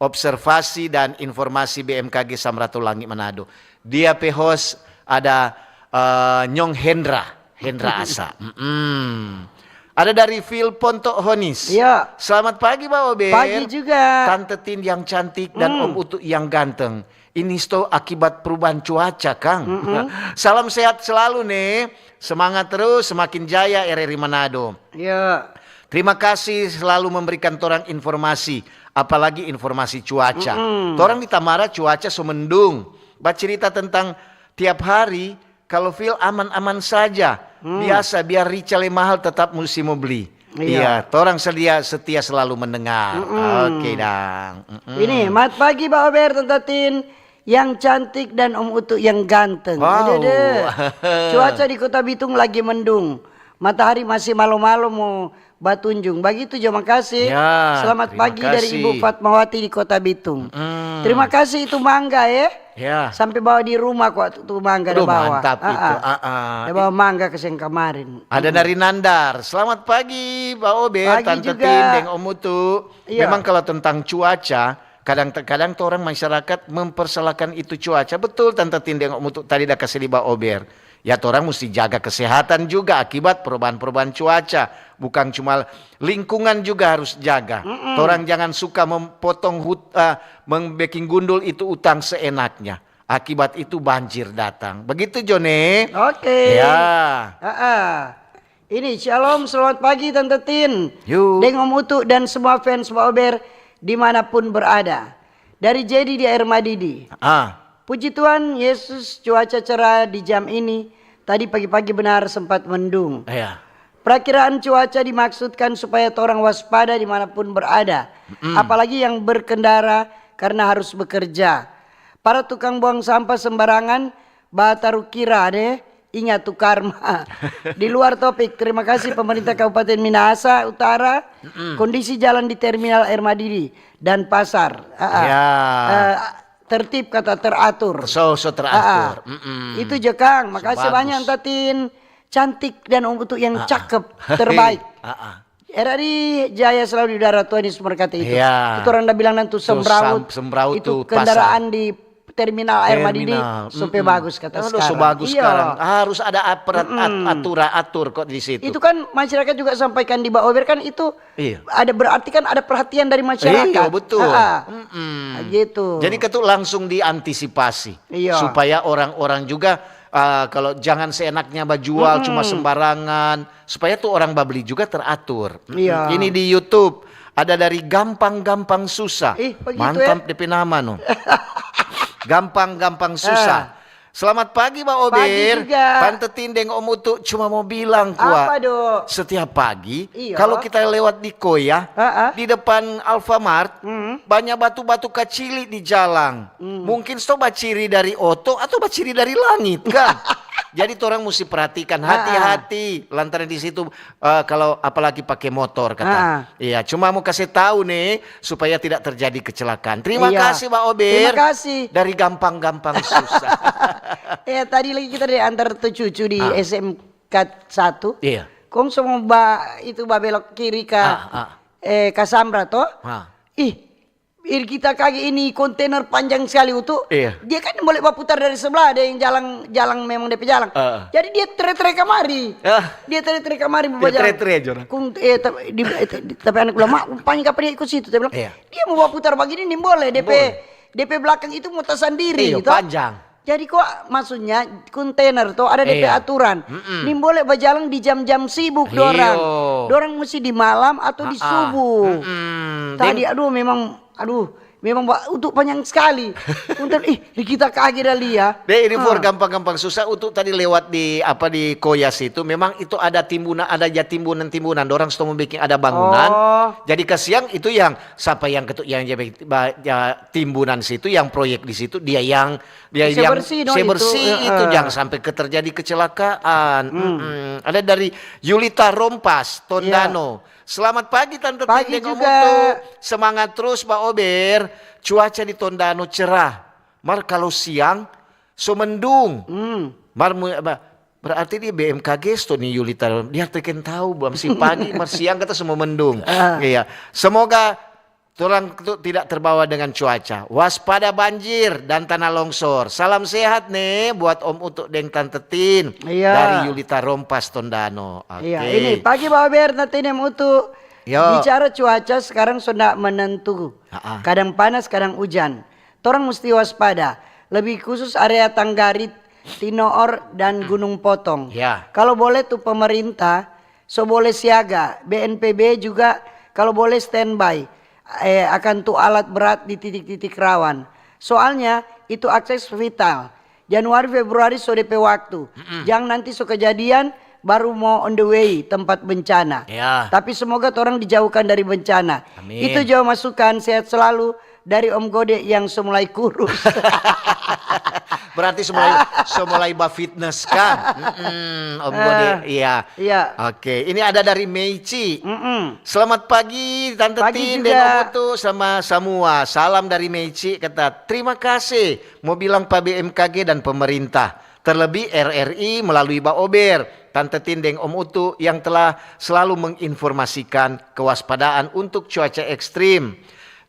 Observasi dan Informasi B M K G Samratulangi Manado. Dia pe host ada, eh, Nyong Hendra, Hendra Asa. Mm-mm. Ada dari Phil Ponto Honis. Iya. "Selamat pagi, Ba Ober. Pagi juga. Tante Tin yang cantik dan Om Utu yang ganteng. Ini sto akibat perubahan cuaca, kang." Mm-mm. Salam sehat selalu, ne. Semangat terus, semakin jaya R R I Manado. Iya. Terima kasih selalu memberikan torang informasi, apalagi informasi cuaca. Mm-mm. Torang di Tamara cuaca so mendung. Bacirita tentang tiap hari, kalau Phil aman-aman saja. Hmm. Biasa, biar rica le mahal tetap musti mo bli. Iya. Iya, torang sedia, setia selalu mendengar. Mm-mm. Oke, dang. Mm-mm. Ini, mat pagi, Ba Ober, Tante Tin. Yang cantik dan Om Utu yang ganteng. Wow. Ada deh. Cuaca di Kota Bitung lagi mendung. Matahari masih malo-malo mo batunjung. Bagitu jo, makasih. Ya, selamat pagi dari Ibu Fatmawati di Kota Bitung. Mm. Terima kasih, itu mangga, eh. Ya. Sampai bawa di rumah kok tu, tu mangga. Aduh, da bawa. Mantap itu. Ah, ah. Ah, ah. Da bawa mangga ke seng kamarin. Ada dari Nandar. Selamat pagi, Ba Ober, Tante Tin, deng Om Utu. Iya. Memang kalau tentang cuaca, kadang-kadang tu orang masyarakat mempersalahkan itu cuaca. Betul, Tante Tin deng Om Utu tadi da kase di Ba Ober. Ya, torang musti jaga kesehatan juga akibat perubahan-perubahan cuaca. Bukan cuma lingkungan juga harus jaga. Mm-mm. Torang jangan suka mempotong hut-, eh, membeking gundul itu utang seenaknya. Akibat itu banjir datang. Begitu, Jone? Oke. Ya. Ah, ah. Ini, shalom, selamat pagi, Tante Tin. Yu. Deng Om Utu dan semua fans Ba Ober dimanapun berada. Dari Jedi di Air Madidi. Ah. Puji Tuhan Yesus, cuaca cerah di jam ini. Tadi pagi-pagi benar sempat mendung. Iya. Perakiraan cuaca dimaksudkan supaya torang waspada dimanapun berada, apalagi yang berkendara karena harus bekerja. Para tukang buang sampah sembarangan, bataru kira deh, ingat tu karma. Di luar topik, terima kasih pemerintah Kabupaten Minahasa Utara. Kondisi jalan di Terminal Air Madidi dan pasar, ah, ah. Ya. Eh, tertib kata teratur. So, so Ah, ah. teratur. Mm-mm. Itu je, Kang. Makasih Bagus. Banyak, Tatin. Cantik dan untuk yang Ah, ah. cakep, terbaik. Ah, ah. R R I Jaya selalu di udara, Tuhan Yesus memberkati itu. Iya. Itu orang udah bilang nanti Tuh, semrawut. sam-, semrawut Itu tuh pasar. Kendaraan di Terminal Air Madidi Terminal. sampai Mm-mm. bagus kata Aduh, sekarang. so bagus Iya. Sekarang. Harus ada aparat at- Mm-mm. aturan atur kok di situ. Itu kan masyarakat juga sampaikan di Baober kan itu Iya. Ada berarti kan ada perhatian dari masyarakat. Iya, betul. Ah, ah. Mm-mm. Gitu. Jadi itu langsung diantisipasi Iya. supaya orang-orang juga ah, kalau jangan seenaknya bajual cuma sembarangan, supaya tuh orang babeli juga teratur. Mm-mm. Iya. Ini di YouTube ada dari Gampang-Gampang Susah. Ih, begitu Mantap ya. D P nama no. Gampang-gampang susah. Selamat pagi, Ba Ober. Pagi juga. Tante Tin deng Om Utu cuma mau bilang, Kua. Apa, Do? Setiap pagi, Iya. kalau kita lewat di Koya, Ah, ah. di depan Alfamart, Hmm. banyak batu-batu kacili di jalang. Hmm. Mungkin sto baciri dari oto atau baciri dari langit, kan? Jadi, torang musti perhatikan, Ah, ah. hati-hati. Lantaran di situ, eh, kalau apalagi pakai motor, kata. Ah. Iya, cuma mau kasih tahu nih, supaya tidak terjadi kecelakaan. Terima Iya. kasih, Ba Ober. Terima kasih. Dari gampang-gampang susah. Eh, tadi lagi kita diantar tu cucu di Ah. S M K satu. Iya. Kong semua ba itu babelok kiri ka Ah, ah. eh Kasambra to. Ah. Ih, iri kita kage ini kontainer panjang sekali, Utu. Iya. Dia kan boleh baputar dari sebelah, ada yang jalan, jalan memang depe jalan. Ah. Jadi dia tere-tere kamari. Ah. Dia tere-tere kamari Dia bajalan. Tere-tere jo, nah. Kong eh, tapi, di, eh, tapi anak bilang, "Mak, panggil apa dia ikut situ?" Dia bilang, Iya. "Dia mau baputar begini, nih boleh, depe Boleh. depe belakang itu mau tasandiri." Iya, To. Panjang. Jadi kok maksudnya kontainer to ada depe Iya. aturan. Mm-mm. Nih boleh bajalan di jam-jam sibuk Iyo. dorang. Dorang mesti di malam atau di Ah, ah. subuh. Mm-mm. Tadi Deng- aduh memang aduh memang ba- untuk panjang sekali. Untuk ih di kita kage dah lia. Deh, ini for Ah. gampang-gampang susah untuk tadi lewat di apa di Koya situ. Memang itu ada timbunan, ada ja timbunan-timbunan. Dorang sudah mau bikin ada bangunan. Oh. Jadi kasiang itu yang siapa yang ketuk yang ja, ba- ja timbunan situ, yang proyek di situ dia yang dia Bisa yang bersih, no, bisa itu. bersih Heeh. itu, jangan sampai ke terjadi kecelakaan. Mm-mm. Ada dari Yulita Rompas Tondano. Selamat pagi Tante Pagi Tin deng Om juga. Utu. Semangat terus Ba Ober. Cuaca di Tondano cerah. Mar kalau siang so mendung. Hmm. Mar mu- ba- berarti di B M K G sto nih Yulita. Dia teken tahu belum si pagi mar siang kata semua mendung. Ah. Iya. Semoga torang tu tidak terbawa dengan cuaca. Waspada banjir dan tanah longsor. Salam sehat nih buat Om Utu deng Tante Tin Iya. Dari Yulita Rompas Tondano. Oke. Iya, ini pagi Ba Ober nanti nih Om Utu. Yo. Bicara cuaca sekarang sudah menentu. Ha-ha. Kadang panas, kadang hujan. Torang mesti waspada. Lebih khusus area Tanggarit, Tinoor, dan Gunung Potong. Ya. Kalau boleh tu pemerintah, so boleh siaga. B N P B juga kalau boleh standby. Eh, akan tu alat berat di titik-titik rawan. Soalnya itu akses vital. Januari, Februari so depe waktu. Jang nanti so kejadian, baru mo on the way tempat bencana. Ya. Tapi semoga torang dijauhkan dari bencana. Amin. Itu jo masukan, sehat selalu dari Om Gode yang so mulai kurus. Berarti semulai semulai ba fitness kan? Mm-mm, Om Gode, iya. Iya. Oke, ini ada dari Meici. Mm-mm. Selamat pagi Tante Pagi Tin juga. Deng Om Utu sama samua. Salam dari Meici kata terima kasih. Mau bilang pa B M K G dan pemerintah. Terlebih R R I melalui Ba Ober, Tante Tin deng Om Utu yang telah selalu menginformasikan kewaspadaan untuk cuaca ekstrim.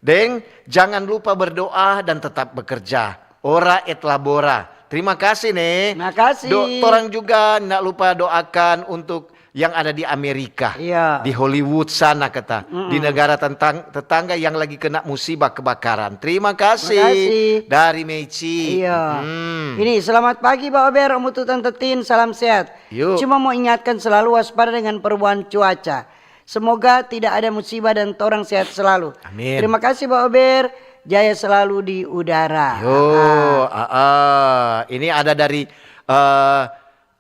Deng, jangan lupa berdoa dan tetap bekerja. Ora et labora. Terima kasih nih. Makasih. Do, torang juga ndak lupa doakan untuk yang ada di Amerika, Iya. di Hollywood sana kata, di negara tentang tetangga yang lagi kena musibah kebakaran. Terima kasih Makasih. Dari Meici. Iya. Hmm. Ini selamat pagi Ba Ober, Om Utu, Tante Tin, salam sehat. Yuk. Cuma mau ingatkan selalu waspada dengan perubahan cuaca. Semoga tidak ada musibah dan torang sehat selalu. Amin. Terima kasih Ba Ober, jaya selalu di udara. Yo, ah, ah. Ini ada dari eh,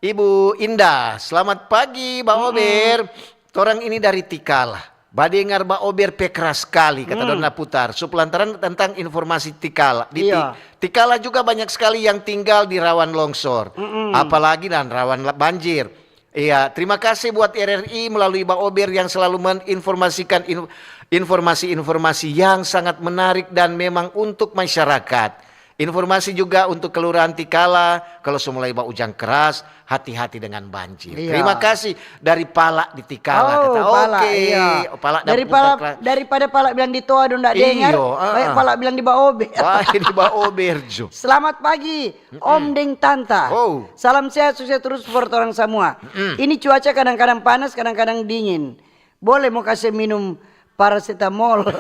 Ibu Indah, selamat pagi, Ba Ober. Torang ini dari Tikala. Badengar Ba Ober pe keras skali, kata dona putar. So, lantaran tentang informasi Tikala. Di Ti-, Tikala juga banyak skali yang tinggal di rawan longsor. Apalagi dan rawan la-, banjir. Iya, terima kasih buat R R I melalui Ba Ober yang selalu menginformasikan in-, informasi-informasi yang sangat menarik dan memang untuk masyarakat. Informasi juga untuk Kelurahan Tikala, kalau so mulai ba ujang keras, hati-hati dengan banjir. Iya. Terima kasih dari Pala di Tikala, kata, Pala, oke, iya. Pala dap-, daripada Pala bilang di Toa dong nda dengar, baik Pala bilang di Ba Ober. Baik di Ba Ober jo. Selamat pagi, Om deng Tanta. Salam sehat, sukses terus for torang samua. Ini cuaca kadang-kadang panas, kadang-kadang dingin. Boleh mo kase minum parasetamol.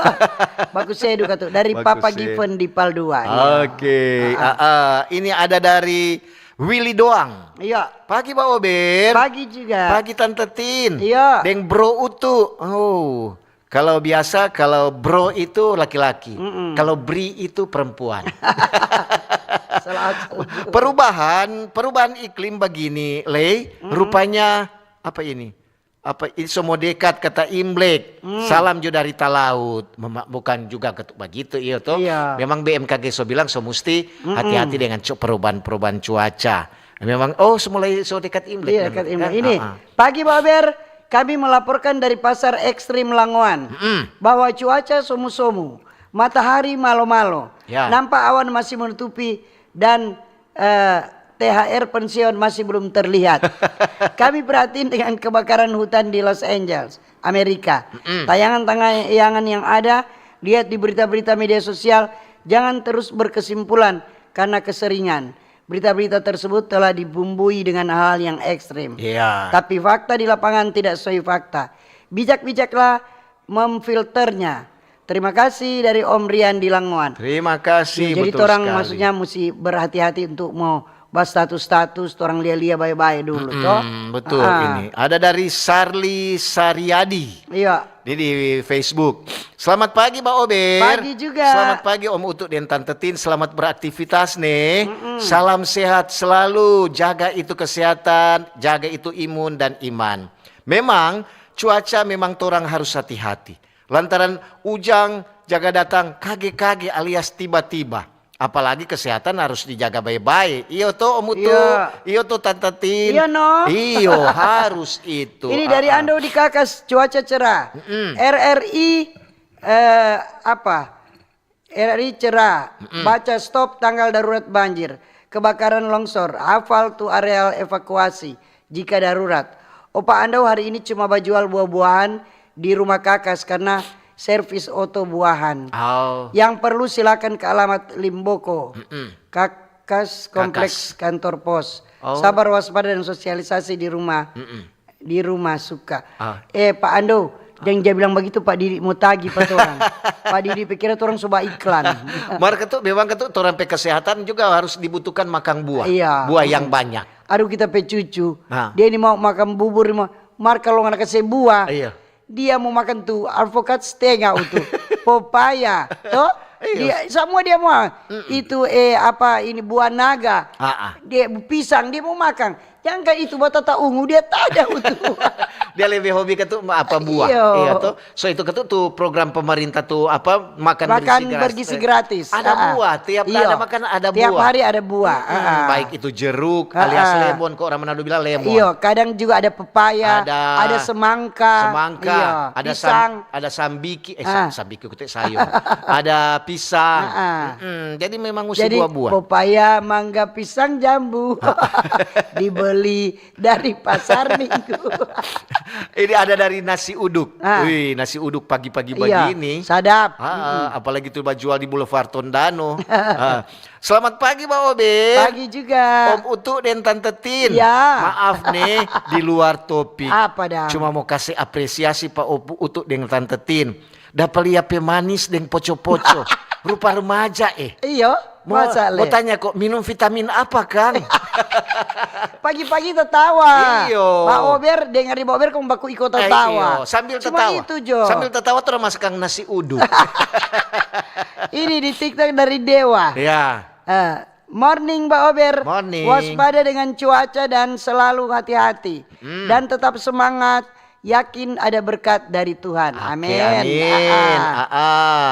Baku sedu katu. Dari Papa Given di Pal dua. Iya. Oke. Ini ada dari Willy Doang. Iya. Pagi, Ba Ober. Pagi juga. Pagi, Tante Tin. Iya. Deng Bro Utu. Oh. Kalau biasa, kalau bro itu laki-laki. Kalau bri itu perempuan. Salah satu. Perubahan, perubahan iklim begini, Lei. Rupanya, apa ini? Apa, ini so mo dekat, kata Imlek. Salam jo dari Talaut. Mema-, bukan juga ketu-, begitu, iyo to. Iya. Memang B M K G so bilang, so musti hati-hati dengan cu-, perubahan-perubahan cuaca. Memang, oh, so mulai so dekat Imlek. Iya, dekat Imlek. Ini, pagi, Ba Ober, kami melaporkan dari Pasar Ekstrim Langoan bahwa cuaca somu-somu, matahari malo-malo, nampak awan masih menutupi, dan, eh, T H R pensiun masih belum terlihat. Kami prihatin dengan kebakaran hutan di Los Angeles, Amerika. Tayangan-tayangan yang ada, lihat di berita-berita media sosial, jangan terus berkesimpulan karena keseringan. Berita-berita tersebut telah dibumbui dengan hal-hal yang ekstrim. Iya. Tapi fakta di lapangan tidak sesuai fakta. Bijak-bijaklah memfilternya. Terima kasih dari Om Rian di Langoan. Terima kasih, jadi betul torang sekali. Maksudnya musti berhati-hati untuk mo ba status-status, torang lia-lia bae-bae dulu, to. Betul ini. Ada dari Sarli Sariadi. Iya. Ini di Facebook. Selamat pagi, Ba Ober. Pagi juga. Selamat pagi, Om Utu dan Tante Tin. Selamat beraktivitas, nih. Salam sehat selalu. Jaga itu kesehatan, jaga itu imun dan iman. Memang, cuaca memang torang harus hati-hati. Lantaran ujang jaga datang kage-kage alias tiba-tiba. Apalagi kesehatan harus dijaga bae-bae. Iyo to, Om Utu? Iya. Iyo to, Tante Tin? Iya, no. Iyo, harus itu. Ini dari Ando di Kakas, cuaca cerah. R R I, eh, apa? R R I cerah. Baca stop tanggap darurat banjir, kebakaran, longsor, hafal tu areal evakuasi jika darurat. Opa Ando hari ini cuma bajual buah-buahan di rumah Kakas karena servis oto buahan. Oh. Yang perlu silakan ke alamat Limboko, Kakas Kompleks Kantor Pos. Oh. Sabar, waspada, dan sosialisasi di rumah. Di rumah suka. Eh, Pak Ando, jang ja bilang bagitu, Pak Didi mo tagi pa torang. Pak Didi pe kira torang so ba iklan. Mar katu, memang katu, torang pe kesehatan juga harus dibutuhkan makang buah. Iya. Buah yang banyak. Aduh, kita pe cucu, dia ni mau makang bubur, mar kalu ngana kase buah, dia mo makang tu alpukat stenga utu, popaya, to? Iya. Dia, samua dia mo. Itu, eh, apa ini, buah naga. Dia pisang, dia mo makang. Jangka itu batata ungu, dia tada utu. Dia lebe hobi katu apa, buah. Iya. Iya to. So itu katu tu program pemerintah tu apa, makan bergizi gratis. Ada buah, tiap ada makan ada buah. Tiap hari ada buah. Baik itu jeruk alias lemon, kok orang Manado bilang lemon. Iya, kadang juga ada pepaya, ada semangka, semangka, ada pisang, ada sambiki, eh, sambiki, kute sayur. Ada pisang. Jadi memang musim buah-buah. Jadi pepaya, mangga, pisang, jambu dibeli dari pasar minggu. Ini ada dari nasi uduk. Wih, nasi uduk pagi-pagi begini. Sadap. Apalagi tu bajual di Boulevard Tondano. Selamat pagi, Ba Obe. Pagi juga. Om Utu dan Tante Tin. Maaf nih, di luar topik. Apa dang? Cuma mau kasih apresiasi pa Om Utu deng Tante Tin. Dapa lia pe manis deng poco-poco. Rupa remaja, eh. Iyo, mau, masa le? Mau tanya kok, minum vitamin apa, Kang? Pagi-pagi tatawa. Iyo. Ba Ober, dengar di Ba Ober, kong baku iko tatawa. Iyo, sambil tatawa. Cuma itu jo. Sambil tatawa, terus masakan nasi uduk. Ini di TikTok dari Dewa. Ya. Eh, Morning, Ba Ober. Morning. Waspada dengan cuaca dan selalu hati-hati. Hmm. Dan tetap semangat, yakin ada berkat dari Tuhan. Oke, amin. Amin. Ah, ah. Ah, ah.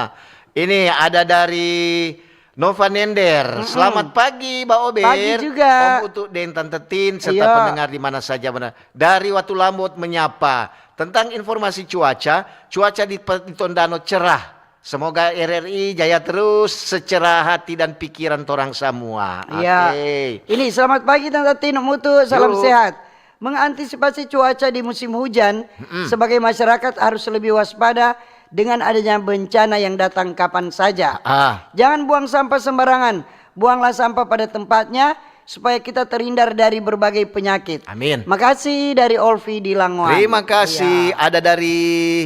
Ini ada dari Nova Nender. Mm-mm. Selamat pagi, Ba Ober. Pagi juga. Om Utu deng Tante Tin, serta iya, pendengar di mana saja berada. Dari Watulambot menyapa. Tentang informasi cuaca, cuaca di, di Tondano cerah. Semoga R R I jaya terus secerah hati dan pikiran torang samua. Iya. Oke. Ini, selamat pagi, Tante Tin, Om Utu, salam sehat. Yuk. Mengantisipasi cuaca di musim hujan, mm-mm, sebagai masyarakat harus lebih waspada dengan adanya bencana yang datang kapan saja. Ah. Jangan buang sampah sembarangan, buanglah sampah pada tempatnya supaya kita terhindar dari berbagai penyakit. Amin. Makasih dari Olvi di Langoan. Terima kasih. Iya. Ada dari,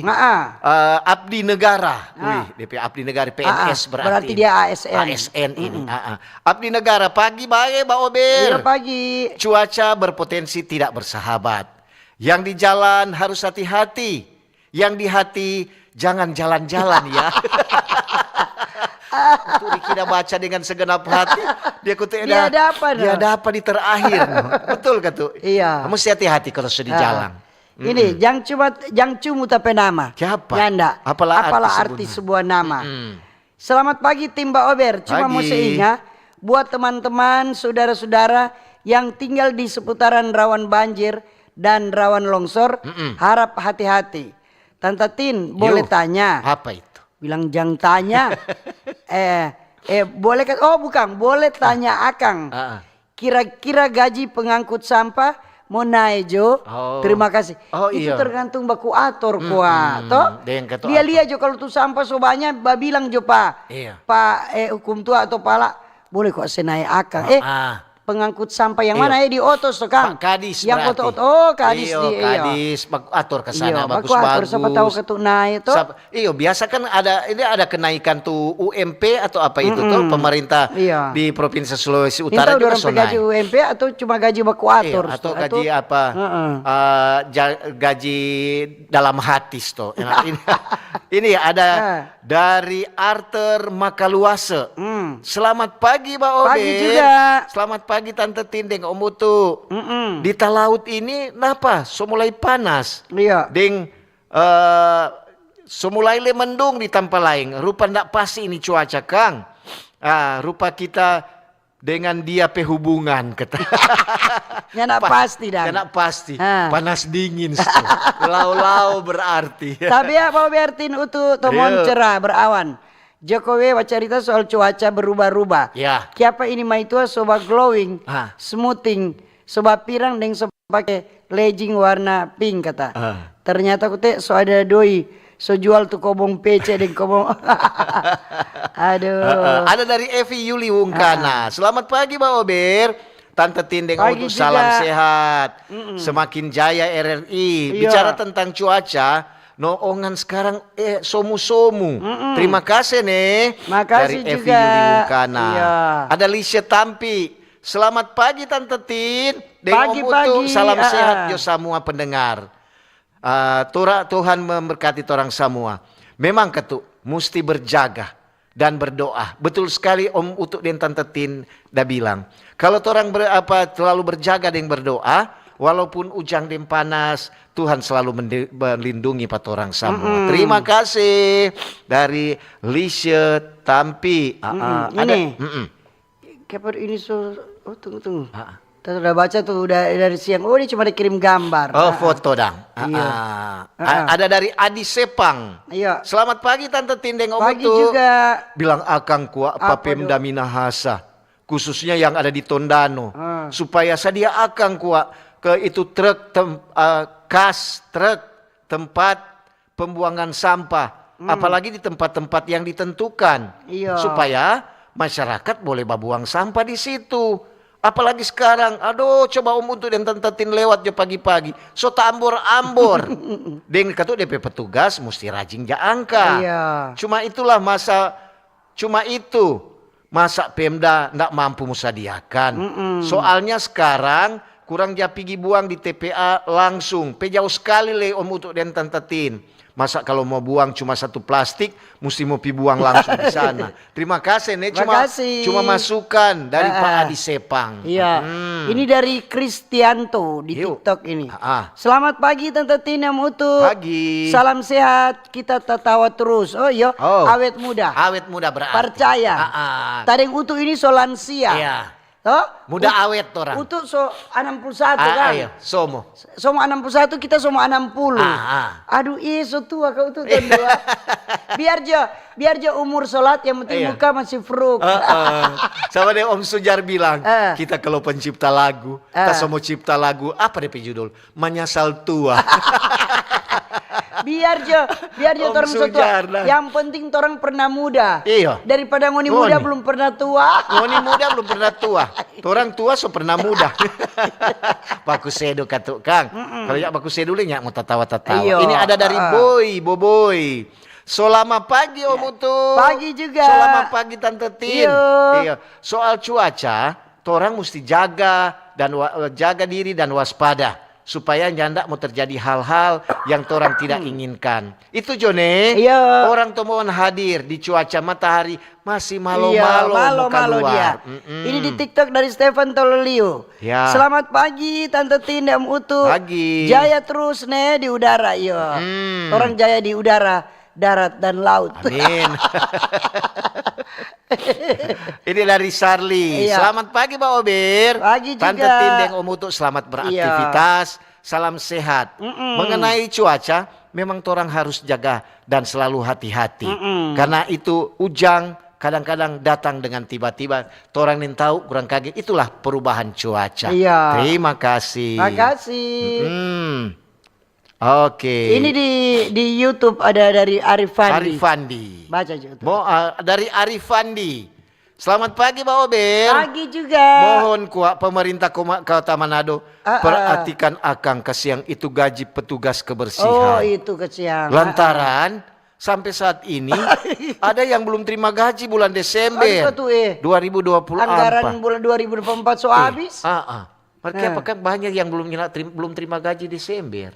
ah, ah, eh, Abdi Negara. Ah. Wih, D P Abdi Negara, ah, ah, P N S berarti. Berarti dia A S N. A S N ini. Mm-mm. Ah, ah. Abdi Negara, pagi bae, Ba Ober. Iya, pagi. Cuaca berpotensi tidak bersahabat. Yang di jalan harus hati-hati. Yang di hati, jangan jalan-jalan, ya. Itu Riki da baca dengan segenap hati. Dia kute dia ada, ada apa, dia no? Ada apa di terakhir, no? Betul ka tu? Iya. Musti hati-hati kalau sudah di jalan. Ah. Ini, mm-mm, jang cuma, jang cumu ta pe nama. Kiapa? Nyanda. Apalah arti sebuah nama. Mm-mm. Selamat pagi, tim Ba Ober. Cuma mo se inga, buat teman-teman, sudara-sudara yang tinggal di seputaran rawan banjir dan rawan longsor, mm-mm, harap hati-hati. Tanta Tin, boleh tanya? Yo, apa itu? Bilang jang tanya. Eh, eh, boleh ka-, oh, bukang, boleh tanya akang. Ah, ah. Kira-kira gaji pengangkut sampah mo nae jo? Oh. Terima kasih. Oh, itu iya, tergantung baku ator, mm-mm, kwa, to? Deng ketua ator. Lia-lia jo, kalu tu sampah so banya, babilang jo pa, iya, pa, eh, hukum tua atau pala, boleh kwa se nae akang. Ah, eh, ah. Pengangkut sampah yang mana, eh, di otos to, kang? Pak Kadis. Yang berarti oto-oto, oh, Kadis. Iyo, di, iyo. Kadis, baku ator ka sana, iyo, bagus-bagus. Baku ator, sapa tau ketu nae to? Sap-, Iyo, biasa kan ada, ini ada kenaikan tu U M P atau apa itu to, mm-mm, pemerintah, iya, di Provinsi Sulawesi Utara juga so nae. Minta dorang pe gaji U M P atau cuma gaji baku ator, iya, atau gaji apa, heeh, eh, ja-, gaji dalam hati to. Enak ini. Ini ada, eh, dari Arthur Makaluase. Hmm. Selamat pagi, Ba Obe. Pagi juga. Selamat pagi, Tante Tin deng Om Utu. Mm-mm. Di talaut ini napa? So mulai panas. Iya. Deng Eh, so mulai le mendung di tampa laeng. Rupa ndak pasti ini cuaca, kang. Ah, rupa kita dengan dia pe hubungan, kata. Nyanda pasti, dang. Nyanda pasti. Ah. Panas dingin, sto. Lao-lao berarti. Tapi ya, mau bertin utu, tomon cerah, berawan. Jokowi bacarita soal cuaca berubah-rubah. Ya. Kiapa ini maitua so ba glowing, ah, smoothing, so ba pirang deng so pake legging warna pink kata. Ah. Ternyata kute so ada doi so jual tu kobong pece deng kobong. Aduh. Ah, ah. Ada dari Evi Yuli Wungkana. Ah. Selamat pagi, Ba Ober. Tante Tin deng Otu, salam sehat. Mm-mm. Semakin jaya R R I. Iya. Bicara tentang cuaca, no ongan sekarang, eh, somu-somu. Mm-mm. Terima kasih, ne. Makasih dari Evi juga. Yuli Wungkana. Iya. Ada Lisha Tampi. Selamat pagi, Tante Tin. Deng Om Utu, pagi, salam sehat jo samua pendengar. Ah, Tura-, Tuhan memberkati torang samua. Memang katu, musti berjaga dan berdoa. Betul skali Om Utu deng Tante Tin da bilang. Kalo torang ber-, apa, terlalu berjaga deng berdoa, walaupun ujang deng panas, Tuhan selalu mendi-, melindungi pa torang samua. Mm-mm. Terima kasih dari Lisha Tampi. Ah, mm-mm. Ah, ada, ini. Mm-mm. Kapan ini so, oh, tunggu, tunggu. Ah. Tadi udah baca tuh, udah dari siang. Oh, dia cuma ada kirim gambar. Oh, ah, foto dang. Ah, iya. Ah. Ah, ah. A-, ada dari Adi Sepang. Iya. Selamat pagi, Tante Tin deng Om Utu. Pagi juga. Bilang akang kwa pa Pemda Minahasa, khususnya yang ada di Tondano, ah, supaya sadia akang kwa ke itu truk tem-, ah, kas truk tempat pembuangan sampah, hmm, apalagi di tempat-tempat yang ditentukan, iya, supaya masyarakat boleh babuang sampah di situ. Apalagi skarang, aduh, coba Om Utu deng Tante Tin lewat jo pagi-pagi, so taambor-ambor. Deng katu depe petugas musti rajin ja angka. Iya. Cuma itulah masa Cuma itu, masa Pemda ndak mampu mo sadiakan? Mm-mm. Soalnya skarang kurang ja pigi buang di T P A langsung, pe jao skali lei Om Utu deng Tante Tin. Masa kalau mau buang cuma satu plastik, musti mau pi buang langsung di sana. Terima kasih, ne. Cuma, Makasih. Cuma masukan dari Pak Ah, ah. Adi Sepang. Iya. Hmm. Ini dari Kristianto di Yuk. TikTok ini. Ah, ah. Selamat pagi, Tante Tin deng Om Utu. Pagi. Salam sehat, kita tatawa terus. Oh, iyo. Oh. Awet muda. Awet muda berarti. Percaya. Ah, ah. Tadeng Utu ini so lansia. Iya. Toh? Muda Ut-, awet torang. Utu so enam puluh satu Ah, kan? Iya. Somo. Somo enam puluh satu, kita somo enam puluh. Ah, ah. Aduh, ih, so tua kau tu, Iya. Ton dua. Biar jo, biar jo umur sholat, yang penting Iya. muka masih fruk. Heeh. Sama deng Om Sujar bilang, Eh. kita kalau pencipta lagu, Eh. kita semua cipta lagu, apa depe judul? Manyasal tua. Biar jo, biar jo Om torang so tua. Sujar, nah. Yang penting torang pernah muda. Iyo. Daripada ngoni muda Ngoni. belum pernah tua. Ngoni muda belum pernah tua. Torang tua so pernah muda. Baku sedu katu, Kang. Mm-mm. Kalau ya baku sedu le, nyak mo tatawa-tatawa. Iyo. Ini ada dari Ah. Boy, Boboy. Selamat pagi, Om Utu. Pagi juga. Selamat pagi, Tante Tin. Iyo. Iya. Soal cuaca, torang musti jaga dan wa-, jaga diri dan waspada supaya nyanda mo terjadi hal-hal yang torang tidak inginkan. Itu jo ne, Iya. orang tomohon hadir di cuaca matahari masih malo-malo Iya, mo malo-malo kaluar. dia. Mm-mm. Ini di TikTok dari Stefan Tololiu. Ya. Selamat pagi, Tante Tin deng Om Utu. Pagi. Jaya terus ne di udara, iyo. Mm. Orang jaya di udara, darat dan laut. Amin. Ini dari Sarli. Iya. Selamat pagi, Ba Ober. Pagi Tante juga. Tin deng Om Utu, selamat Iya. beraktivitas. Salam sehat. Mm-mm. Mengenai cuaca, memang torang harus jaga dan selalu hati-hati. Mm-mm. Karena itu ujang kadang-kadang datang dengan tiba-tiba. Torang nintau, kurang kaget. Itulah perubahan cuaca. Iya. Terima kasih. Makasih. Mm-mm. Oke. Ini di, di YouTube ada dari Arif Fandi. Arif Fandi. Baca juga tuh. Mo-, ah, dari Arif Fandi. Selamat pagi, Ba Ober. Pagi juga. Mohon kwa pemerintah koma-, Kota Manado Ah, ah. perhatikan akang, kasiang itu gaji petugas kebersihan. Oh, itu kasiang. Ah, ah. Lantaran sampe saat ini ada yang belum terima gaji bulan Desember Aduh, tuh, eh. dua ribu dua puluh empat. Anggaran bulan dua ribu dua puluh empat so Eh, habis. ah, ah. Mereka Nah. apa kan banyak yang belum nyela-, terim-, belum terima gaji Desember.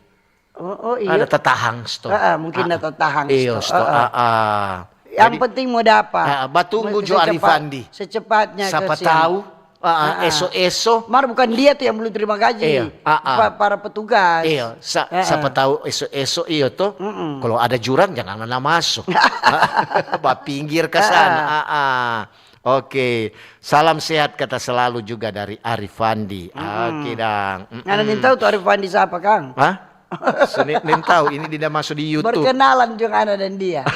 Oh, oh, iya. Ada tatahang sto. Ah, ah, mungkin Ah, ada tatahang iyo, sto. sto. Ah, ah. Ah, ah. Yang Jadi, penting mo dapa. ah, ah, batunggu Mo-, jo Ari secepat-, Fandi. secepatnya Sapa kasiang. tahu, ah, ah, Ah, ah. eso-eso. Mar bukan dia tu yang belum terima gaji. Iya, ah, ah. Pa-, para petugas. Iya, sa-, Ah, ah. sapa tahu eso-eso iyo to. Mm-mm. Kalau ada jurang jangan na maso. Ba pinggir ka Ah, sana. ah. Ah, ah. Oke, salam sehat kata selalu juga dari Arif Fandi. Mm-mm. Oke, dang. Mm-mm. Ngana nintau tu Arif Fandi sapa, Kang? Hah? So, ni-, nintau, ini dia masuk di YouTube. Berkenalan jo ngana dan dia.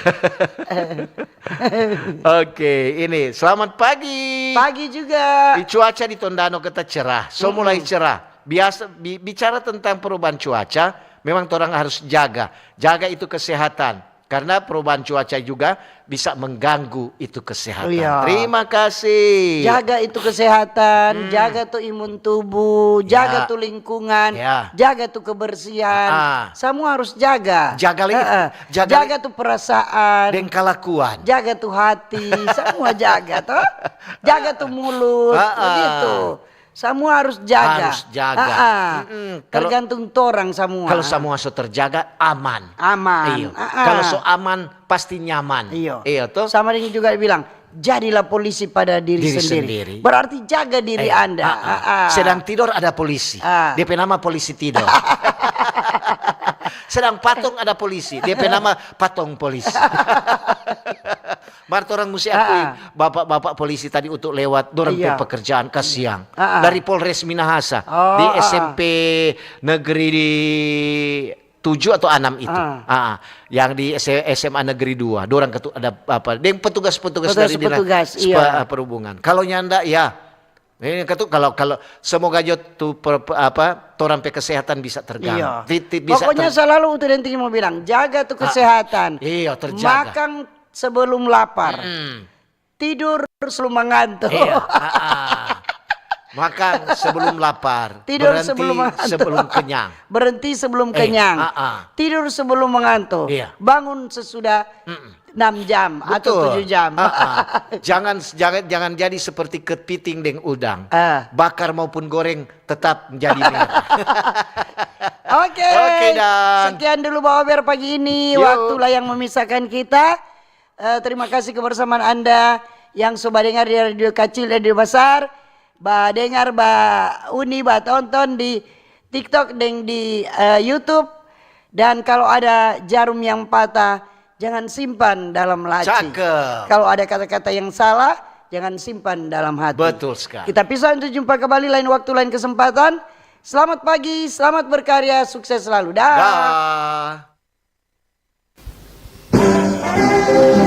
Oke, ini selamat pagi. Pagi juga. Di cuaca di Tondano kita cerah, so mulai Mm-mm. cerah. Biasa bi-, bicara tentang perubahan cuaca, memang torang harus jaga. Jaga itu kesehatan. Karena perubahan cuaca juga bisa mengganggu itu kesehatan. Iya. Terima kasih. Jaga itu kesehatan, Hmm. jaga tu imun tubuh, Ya. jaga tu lingkungan, Ya. jaga tu kebersihan. Ah. Samua harus jaga. Jaga li-, Heeh. jaga li-, Jaga tu perasaan. Deng kalakuan. Jaga tu hati, samua jaga to. Jaga tu mulut, Ah, ah. begitu. Samua harus jaga. Harus jaga. Ah, ah. Mm-mm. Kalau, Tergantung torang samua. kalau samua so terjaga, aman. Aman. Iyo. Ah, ah. Kalau so aman, pasti nyaman. Iyo. Iyo, to? Sama deng juga bilang, "Jadilah polisi pada diri Diri sendiri." sendiri. Berarti jaga diri Eh, Anda. ah, ah. Ah, ah. Sedang tidor ada polisi. Ah. Dia pe nama polisi tidor. Sedang patong ada polisi. Dia pe nama patong polisi. Mar torang musti akui, Ah, ah. bapak-bapak polisi tadi untuk lewat, dorang pe Iya. pekerjaan kasiang. Ah, ah. Dari Polres Minahasa, Oh, di ah, ah. S M P negeri di tujuh atau enam itu. Ah. Ah, ah. Yang di S-, S M A negeri dua, dorang ketu-, ada apa, deng petugas-petugas Petugas, dari dinas petugas, sepa-, iya. perhubungan. Kalau nyanda, ya. Ini katu, kalau, kalau semoga jo tu per-, pe-, apa, torang pe kesehatan bisa tergang. Iya. Ti-, ti-, bisa Pokoknya ter- selalu Utu Denti mau bilang, jaga tu Ah, kesehatan. iya, terjaga. Makan sebelum lapar. Mm-mm. Tidur sebelum mengantuk. Iya, ah, ah. Makan sebelum lapar. Tidur Berhenti sebelum mengantuk. sebelum kenyang. Berhenti sebelum Eh, kenyang. ah, ah. Tidur sebelum mengantuk. Iya. Bangun sesudah Mm-mm. enam jam atau Betul. tujuh jam. Ah, ah. Jangan, jangan, jangan jadi seperti kepiting deng udang. Ah. Bakar maupun goreng tetap jadi merah. Oke. Oke, dan sekian dulu Baober pagi ini. Yo. Waktulah yang memisahkan kita. Eh, terima kasih kebersamaan Anda yang so badengar di radio kacil, radio basar, badengar, ba uni, ba tonton di TikTok deng di, eh, YouTube. Dan kalau ada jarum yang patah, jangan simpan dalam laci. Cakep. Kalau ada kata-kata yang salah, jangan simpan dalam hati. Betul sekali. Kita pisah untuk jumpa kembali lain waktu, lain kesempatan. Selamat pagi, selamat berkarya, sukses selalu. Dah. Dah.